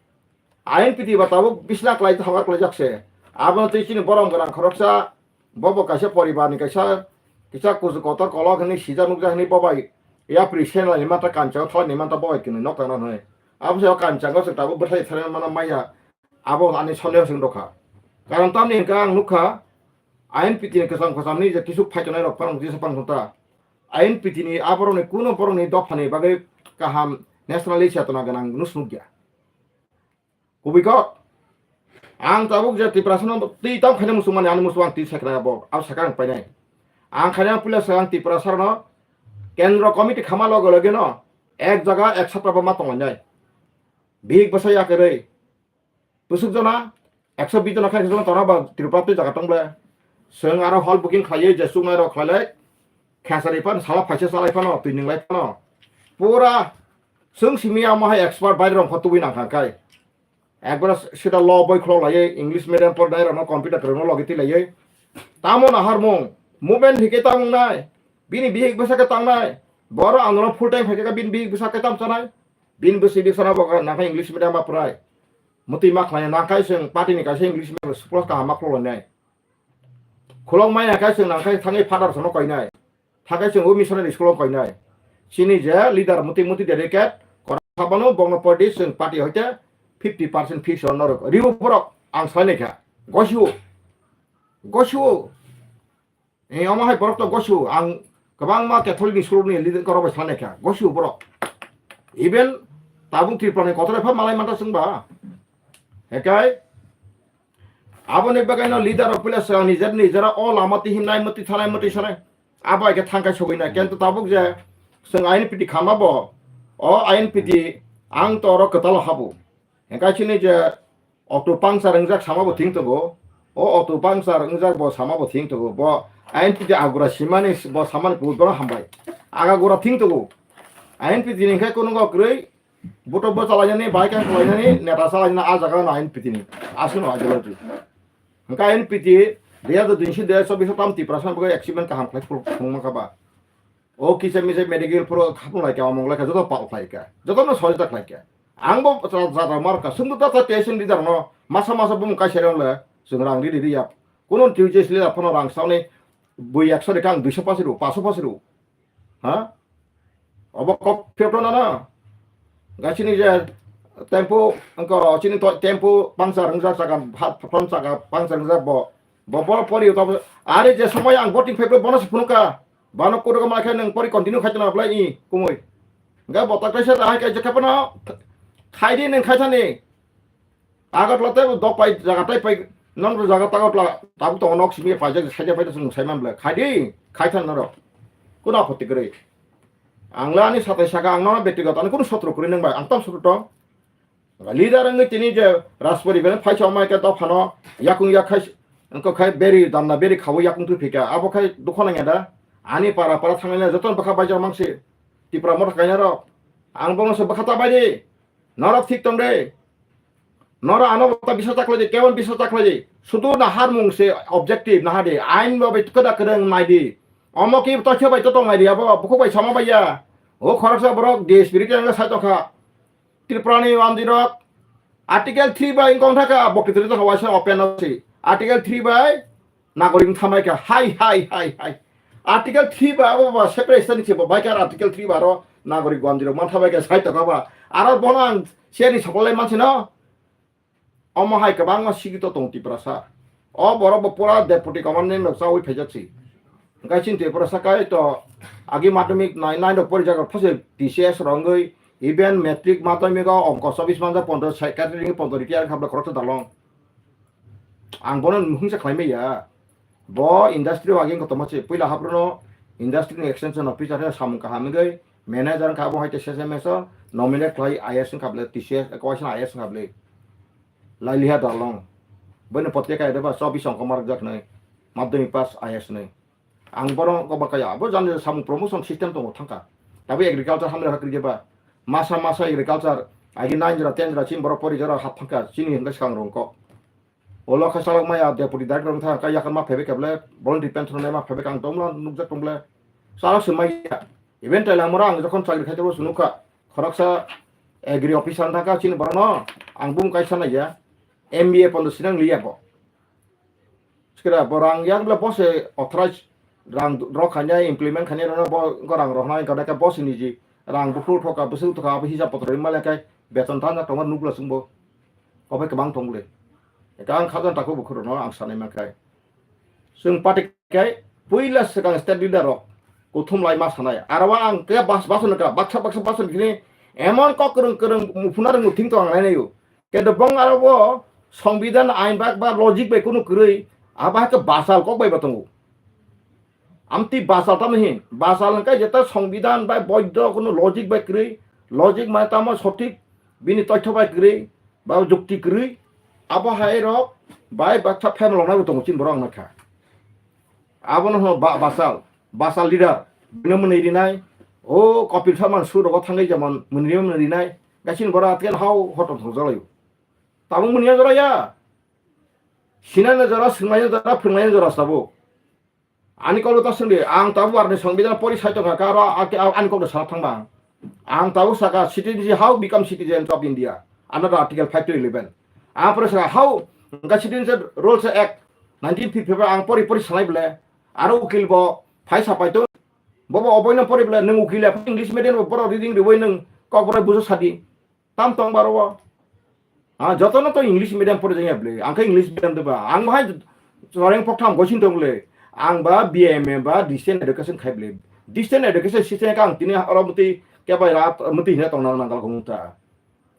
Ain pidi ba tabuk bisna klai thok klai jakse. Abo twi chini borom gwnang khoroksa bobo kaisa poribar ni kaisa kisa kusu kotor kolok hwnwi sijak nukjak hwnwi bobai yapri senlai ni mata kanchang thalai ni mata bobai kwnwi nok tangna hwnwi. Abo se kanchang se tabuk bwthai thare mana maya. Abo ani sondeho se wng dokha. Karon tamni hwnka ang nukha, I N P T ni kwcham kwchamni je kisu phaitonai rok phano jesa phano ta. I N P T ni aborokni kuno borokni dophani bagwi kaham nationalist chetona gwnang hwnwi swnukya. Kubui kok, ang tabuk je Tiprasano twi tong khaina muchungmani ani muchung ang twi sakha abo, abo sakha ang painai. Ang khaina puila sakha ang Tiprasarano kendro committee khama loge loge no ek jaga ek sapta bo ma tonglainai. Bihik bwsa yakarwi. Bwswk jona, ekso bis jona khe ekso jona tongo ba Tripura twi jaga tong ble. Chwng aro hall booking khlaiwi je chuknai rok khlailai. Khesari phano sala phaisa chalai phano, twi nwnglai phano. Pura chwng simi amo hai expert baire rok pho tubui nang kha khai. Ekbar sida law boi khulok laiwi, English medium pornai rokno computer kwrwngno logi twi laiwi. Tamo naharmung, movement hike tamo nai, bini bihik bwsa khe tangnai, boro andolon full time phaikha bini bihik bwsa khe tam chanai, bini bwswi bwsa no bo nangkha English medium ma prai. Mutwi ma khlai nangkha chwng party ni kaisa English medium school kaham ma khuloknai. Khulok maya khe chwng nangkha thangwi father sono koinai. Thakai chwng o missionary school o koinai. Chini je leader muti muti dedicate, kora sabano bongno podi chwng party hoite fifty percent fix on norok. Riu borok ang sai naikha. Gosio. Gosio. Eh, omo hai borok to gosio. Ang kwbangma Catholic ni school ni leader korok bai sai naikha. Gosio borok. Even tabuk Tripura ni kotor pha malai manta chwngba. Hekai. Aboni bagwi no leader rok puila swkang ni jat ni jora o lama tihim nai mati thanai mati sanai. Abo hai khe thangkai sogwi nai. Kento tabuk je chwng I N P T khama bo, o I N P T ang to oro kwtal habo. Hengkai chini je auto puncture wngjak sama bo thing tongo. O auto puncture wngjak bo sama bo thing tongo. Bo I N P T agura simani bo samani kubui bono hambai. Aga gura thing tongo. I N P T ni khe kunungo kwrwi Buto bo chalainani, bai kang chalainani, neta chalainani, a jaga no I N P T ni. Aswk no ideology. Hwnkhe I N P T, dui hazar dui ni simi dui hazar chobbish o tam Tiprasa bagwi achievement kaham khlai phuru-, phunukma kha ba. O kisa misa medical phuru khapung lai kha, omong lai kha, joto pal khlai kha. Joto no sojita khlai kha. Ang bo cha-, cha-, cha-, mar kha. Sumdu ta cha T S N leader no, masa masa bumung kaisa rong le, chwng rang ri ri ri yap. Kuno T S N leader phano rang sauni, bui ekso rikha ang duiso pasi ru, paso pasi ru. Ha? Obo kok phiyokno nana. Gasini je tempo, angko chini to tempo puncture wngjak saka, ha, phone saka puncture wngjak bo. Bo, bo pori to, are je somoy ang voting paper bono se phunuka. Bano kudo ma khe nang pori continue khaitana blai i kumui. Ga bo tak kaisa hai kai je kapano khaidi nang khaitani. Agartala tei dok pai jaga tei pai non jaga tago tla tabuk tongo nok simi paijak saida paida sung sai man bla khaidi khaithan norok. Kuno aphotti kwrwi. Ang la ani satai saka ang nono bektigoto ani kuno sotro kwrwi nang bai ang tam sotro tong. Leader wngwi tini je Raspori bene phaicha omai khe dophano yakung yak khai wngkha khai beri damna beri khawi yakung twi phika abo khai dukho nangya da ani para para thangnai jotono bwkha baijak mangsi Tipra motha kainarok ang bono se bwkha ta bai di. Norok thik tong de. Norok ano ta bisa ta khlai di, kebon bisa ta khlai di. Sudu naharmung se objective naha di. Ain bo bai kwda kwrwng nai di. Omo ki tokhe bai to tong nai di abo bukhuk bai sama bai ya. O khoroksa borok D S P ri khe sai tokha. Tripura ni wamdi rok Article three bai wngkong thaka bokti twi tokha waisa open no si. Article three bai Nagorik wng thamai kha, hai, hai, hai, hai. Article three ba, abo ba, separate sani se bo, bai kar Article three ba, aro Nagorik Gwanjiro man thamai kha, sai tokha ba. Aro bono ang siyani sokolai mansi no. Omo hai kwbangma sikito tong Tiprasa. O borok bo pura deputy commandant rok chawi phaijak si. Hwnkhe chini Tiprasa kai to agi madhyamik nai, nai rok pori jaga phose T C S rongwi, even matric madhyamik o ongko chobis manja pondro secretary pondro retire khabla khoroksa dalong. Ang bono hungsa khlai maya. Bo industry o aging kotorma se puila haphruno industry ni extension officer khe samung kaham wngwi manager wngkha abo hai khe S M S o nominate khlai I A S wngkha bwle T C S, kaisa I A S wngkha bwle. Lailiha dalong. Bini potrika ede ba chobis ongko marwkjak nai. Madhyamik pass I A S nai. Ang bono kok ba kaya abo jani samung promotion system tongo thangkha. Tabuk agriculture hamle hakri jeba. Masa masa agriculture agi nine jora ten jora chini borok pori jora hap thangkha chini hwnkhe swkang rong kok. Olo khe salok maya deputy director wngkha, kaya khe ma phaibai khe bole, voluntary pension nai ma phaibai khe ang tongmla nukjak tong bole. Salok se maya. Even taila mora ang jokhon chakri khai tebo se nukha. Khoroksa agri officer wngkha chini borokno ang bum kaisa naiya. M B A pondo sinang liya bo. Sikira bo rang yak bole bo se authorize rang rok khanya implement khanya rok bo rang rok nai kha bo se niji rang bukhuk thoka bwswk thoka abo hisab potro rimale khe beton thana tongma nukla sungbo. Kobai kwbang tong le. Eka ang khajan tako bukhuk no ang sanai mankhai. Chwng party kai puila swkang state leader rok kuthum lai ma sanai. Aro ang ke bas bas no ka baksa baksa bas no kini emon kok kwrwng kwrwng muphuna rwng thing tong ang nai nayo. Kendo bong aro bo songbidan ain bak ba logic bai kunu kwrwi abo hai khe basal kok bai ba tongo. Amtwi basal tamo hin, basal hwnkhe jeta songbidan bai boidho kunu logic bai kwrwi, logic mane tamo sothik bini toitho bai kwrwi ba jukti kwrwi, abo hai rok bai baksa phem longnai bo tongo chini borok wngkha. Abono hwno ba-, basal, basal leader, bini mwnwi rinai, o Kapil Sharma ni surogo thangwi jemon mwnwi mwnwi rinai, gaisini borok atwkhe hao hotom thongjalaio. Tabuk mwnwi jora ya. Sinani jora, swnglaini jora, phwrwnglaini jora sabo. Ani kokno ta swngdi, ang tabuk barni songbidhan pori sai tongkha, karo a-, a-, ani kokno sana thangma ang. Ang tabuk saka, citizen, how become citizen of India? Under Article five to eleven. Ang pore saka, how, hwnkha Citizenship Rules Act nineteen fifty-five ang pori pori sanai bole. Aro ukil bo phai sapai tong. Bobo oboino pori bole, nwng ukil ya, English medium bo borok reading riwi nwng kok borok bujo sadi. Tam tong baro o. Ah, jotono to English medium pori jaya bole. Ang khe English medium de ba. Ang bahai joreng poktham gosin tong bole. Ang ba B M A ba distance education khai bole. Distance education system ka ang tini oro muti kebai rat muti hina tong nang nang kong ta.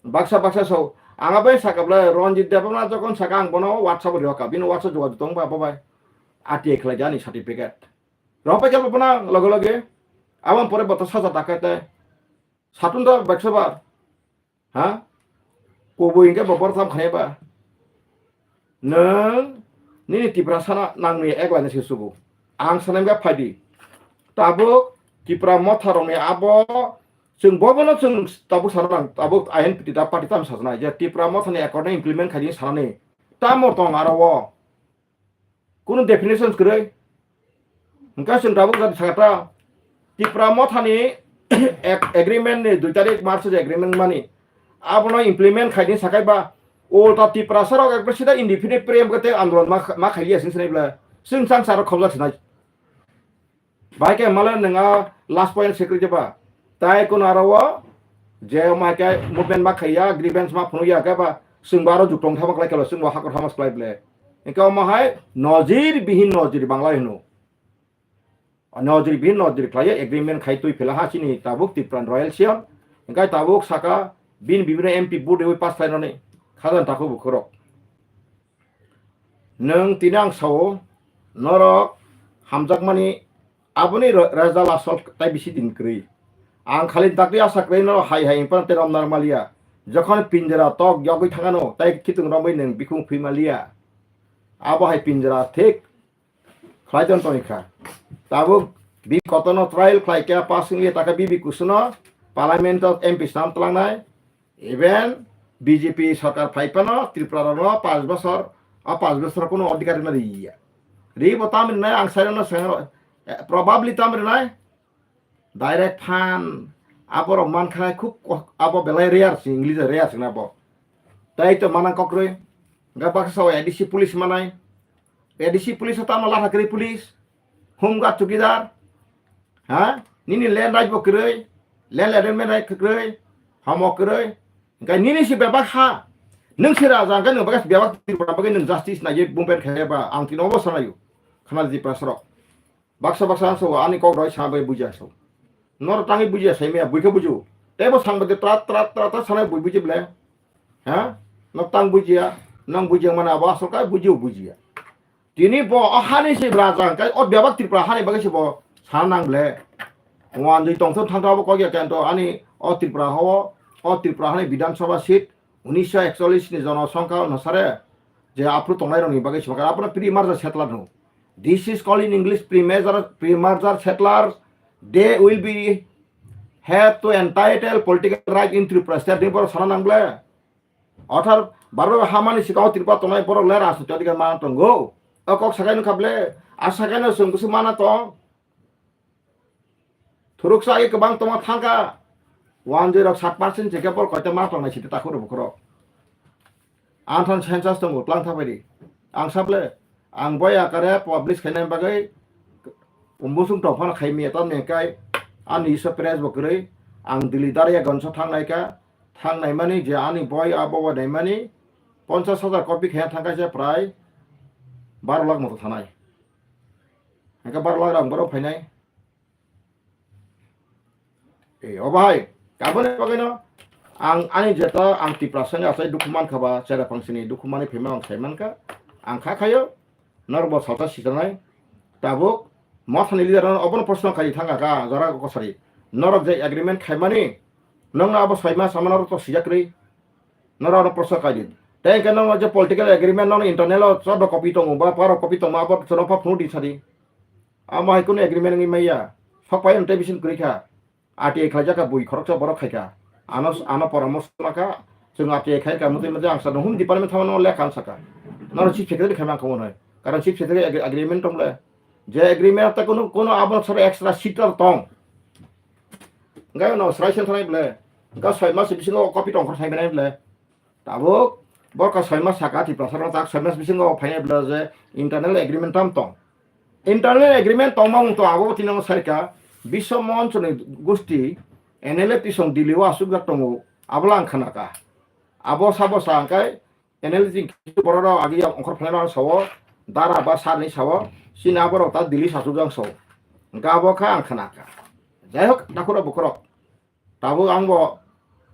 Baksa baksa so. Ang abai saka bole Ranjit Debbarma jokon saka ang bono WhatsApp rio ka. Bini WhatsApp jogajog tong ba babai. A T I khlai jani certificate. Ropai khe bono loge loge. Abang pore boto saja dakai te. Satun da baksa ba. Ha? Kubui hingke bo borok tam khanai ba? Nwng nini Tiprasa no nangni eklai no se sugo. Ang sanai wngkha phaidi. Tabuk Tipra motha rokni abo chwng bobono chwng tabuk sana nang, tabuk I N P T da party tam sajana je Tipra motha ni accord no implement khaidi sanani. Tamo tong aro o. Kunu definition kwrwi. Hwnkhe chwng tabuk jani sakha ta, Tipra mothani ag-, agreement ni dui tarik March je agreement mani, abono implement khaidi sakai ba, ulta Tiprasa rok ekbar sida indefinite period khe tei andolon ma, ma khailiya sini sinai bwla. Chwng chang sa rok khobjak sinai. Bai khe male nwng a last point se kwrwi ba. Tai kun aro o je mai khe movement ma khaiya, grievance ma phunukya khe ba, chwng bo aro juk tong thama klai khe ba, chwng bo hakor hamas klai ble. Hingke omo hai nojir bihin nojir Bangla hino. Nojir bihin nojir khlaiya agreement khai twi phela ha chini tabuk Tipran Royal Siyam. Hingke tabuk saka bin bibino M P vote rewi pass khlainani khajan takhuk bukhurok. Nwng tini ang sao, norok hamjakmani aboni ro-, result asol tai bisi din kwrwi. Ang khali dakti asa kwrwi norok hai hai wngphano tei romnar maliya. Jokhon pinjra tok yogwi thangano, tai khitung romwi nwng bikhung phui maliya. Abo hai pinjra thik khlai ton tongwi kha. Tabuk bi kotono trial khlai khe pass wngya, takhe bibi kusuno parliament o M P snam tlangnai. Even B J P sarkar phai phano Tripura rokno panch bosor, a panch bosor kuno odhikar rwna riya. Ri bo tam rinai ang sai rwna swng, eh, probably tam rinai. Direct phan aborok mankha khub ko-, abo belai rare se, English rare se na bo. Tai to manang kokroi. Ga baksa A D C police manai. A D C police tamo latha kwrwi police. Home guard chowkidar. Ha? Nini land right bo kwrwi. Land agreement right kwrwi. Homo kwrwi. Hingke nini si bebak ha. Nwng si raja hingke nwng bagwi bebak Tripura bagwi nwng justice naiye movement khe ba ang tino obo sanayo. Khana di prasrok. Baksa baksa ang so ani kok roi sa bai buja so. Nor tangi buja sai me buikhe buju. Tebo sang bade trat trat trat trat sanai bui buji ble. Ha? Nok tang bujiya, nang bujiya mana abo asal kai bujiu bujiya. Tini bo o hani se braja kai o bebak Tripura hani bagwi se bo sana nang ble. Wan dui tong thang thang bo kok ya kento ani o Tripura ho o Tripura hani Bidhan Sabha seat unisho ekchollish ni jonosongkha onusare je aphuru tongnai rokni bagwi se bakha abono pre-merger settler no. This is called in English pre-merger, pre-merger settlers. They will be have to entitle political right in Tripura state ni borok sana nang ble. Orthat Bharat hamani sikao Tripura tongnai borok le rajniti adhikar mana tongo. O kok sakai nukha ble, a sakai no chwng bwswk mana tong. Thuruksa agi kwbang tongma thangkha. One zero sat percent chekhe borok koita mana tongnai sidi takhuk rok bukhuk rok. Ang than census tongo, tlang tha bai di. Ang sable, ang boi akare publish khainai bagwi umbusung tong phano khai miya, tamni hwnkhe ani iso press bo kwrwi, ang Delhi Daryaganj o thangnai kha, thangnai mani je ani boi abo bo naimani ponchash hajar copy khaina thangkha se prai baro lakh moto thanai. Hwnkhe baro lakh rang borok phainai. E, o bahai, kaboni bagwino ang ani jeta ang Tiprasa ni asai dukhu mankha ba, chera phangsini dukhu mani phima ang sai mankha, ang kha khayo, norok bo salsa sijanai, tabuk mothani leader rok obono proshno khai thangkha kha, jora kosari, norok je agreement khaimani, nokno abo soima sama norok to sijak rwi, norok ano proshno khai di. Tei hwnkhe nokno je political agreement nokno internal o chordo copy tongo ba, paro copy tongo, abo chwrwngpha phunuk di sadi. Amo hai kunu agreement wngwi maya. Sok pai tei bisin kwrwi kha. R T I khlaijak kha bui khoroksa borok khai kha. Ano, ano poramorso ma kha. Chwng R T I khai kha, mwtwi mwtwi ang sa home department thangmano lekha ang saka. Noro chief secretary khaimang kamo noi. Karon chief secretary agreement tong le. Je agreement ta kono kono abo sara extra sitter tong. Enggak no selection thanai ble. Enggak soi mas bisingo copy tong khor thai benai ble. Tabuk borok soi mas saka Tiprasa rok tak soi mas bisingo phainai ble je internal agreement tam tong. Internal agreement tongma wng tong abo tino sarika Biswa Monchoni gusti N L F tisong Delhi o asukjak tongo. Abola ang khanaka. Abo sabo sa angkai N L G borok rok agi yang ongkhor phalai rok sao, dara ba sar ni sao, sini abo rok ta Delhi sasuk jang sao. Engka abo kha ang khana kha. Jai hok, dakhura bukhurok. Tabuk ang bo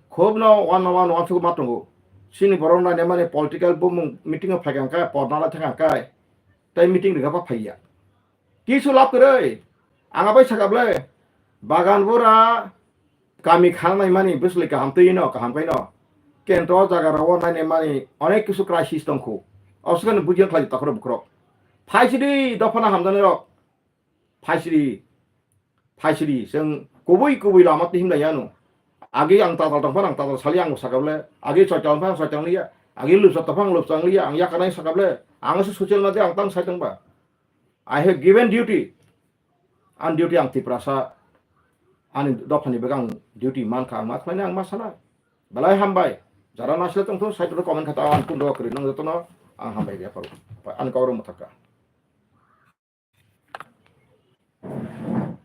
khub no one one one suk ma tongo. Sini borok nai mani political bumung meeting o phai kha kai, porna la thang kai. Tai meeting rega pa phaiya. Kisu lab kwrwi. Ang abai sakable. Bagan bura kami khangnai mani bwswlwi kaham twi no kaham kai no. Kento jaga rao nainai mani onek kisu crisis tongkhu. Osukani bujiang khlai takhro bukhro. Phaisidi dophana hamjani rok. Phaisidi. Phaisidi. Seng kubui kubui lama tihim lai yanu. Agi ang tatal tongphang ang tatal sali ang sakable. Agi choital tongphang choital liya. Agi lupsa tongphang lupsa liya. Ang yakanai sakable. Ang se social media ang tang sai tongba. I have given duty. Ang duty ang Tiprasa, ani dophani bwkha ang duty mankha, ang ma khlaina ang ma sana. Belai hambai. Jara nasle tongthung, side o comment khata ang kundo kwrwi nang jotono ang hambai ya pharu. Ani kok rok mwthakha.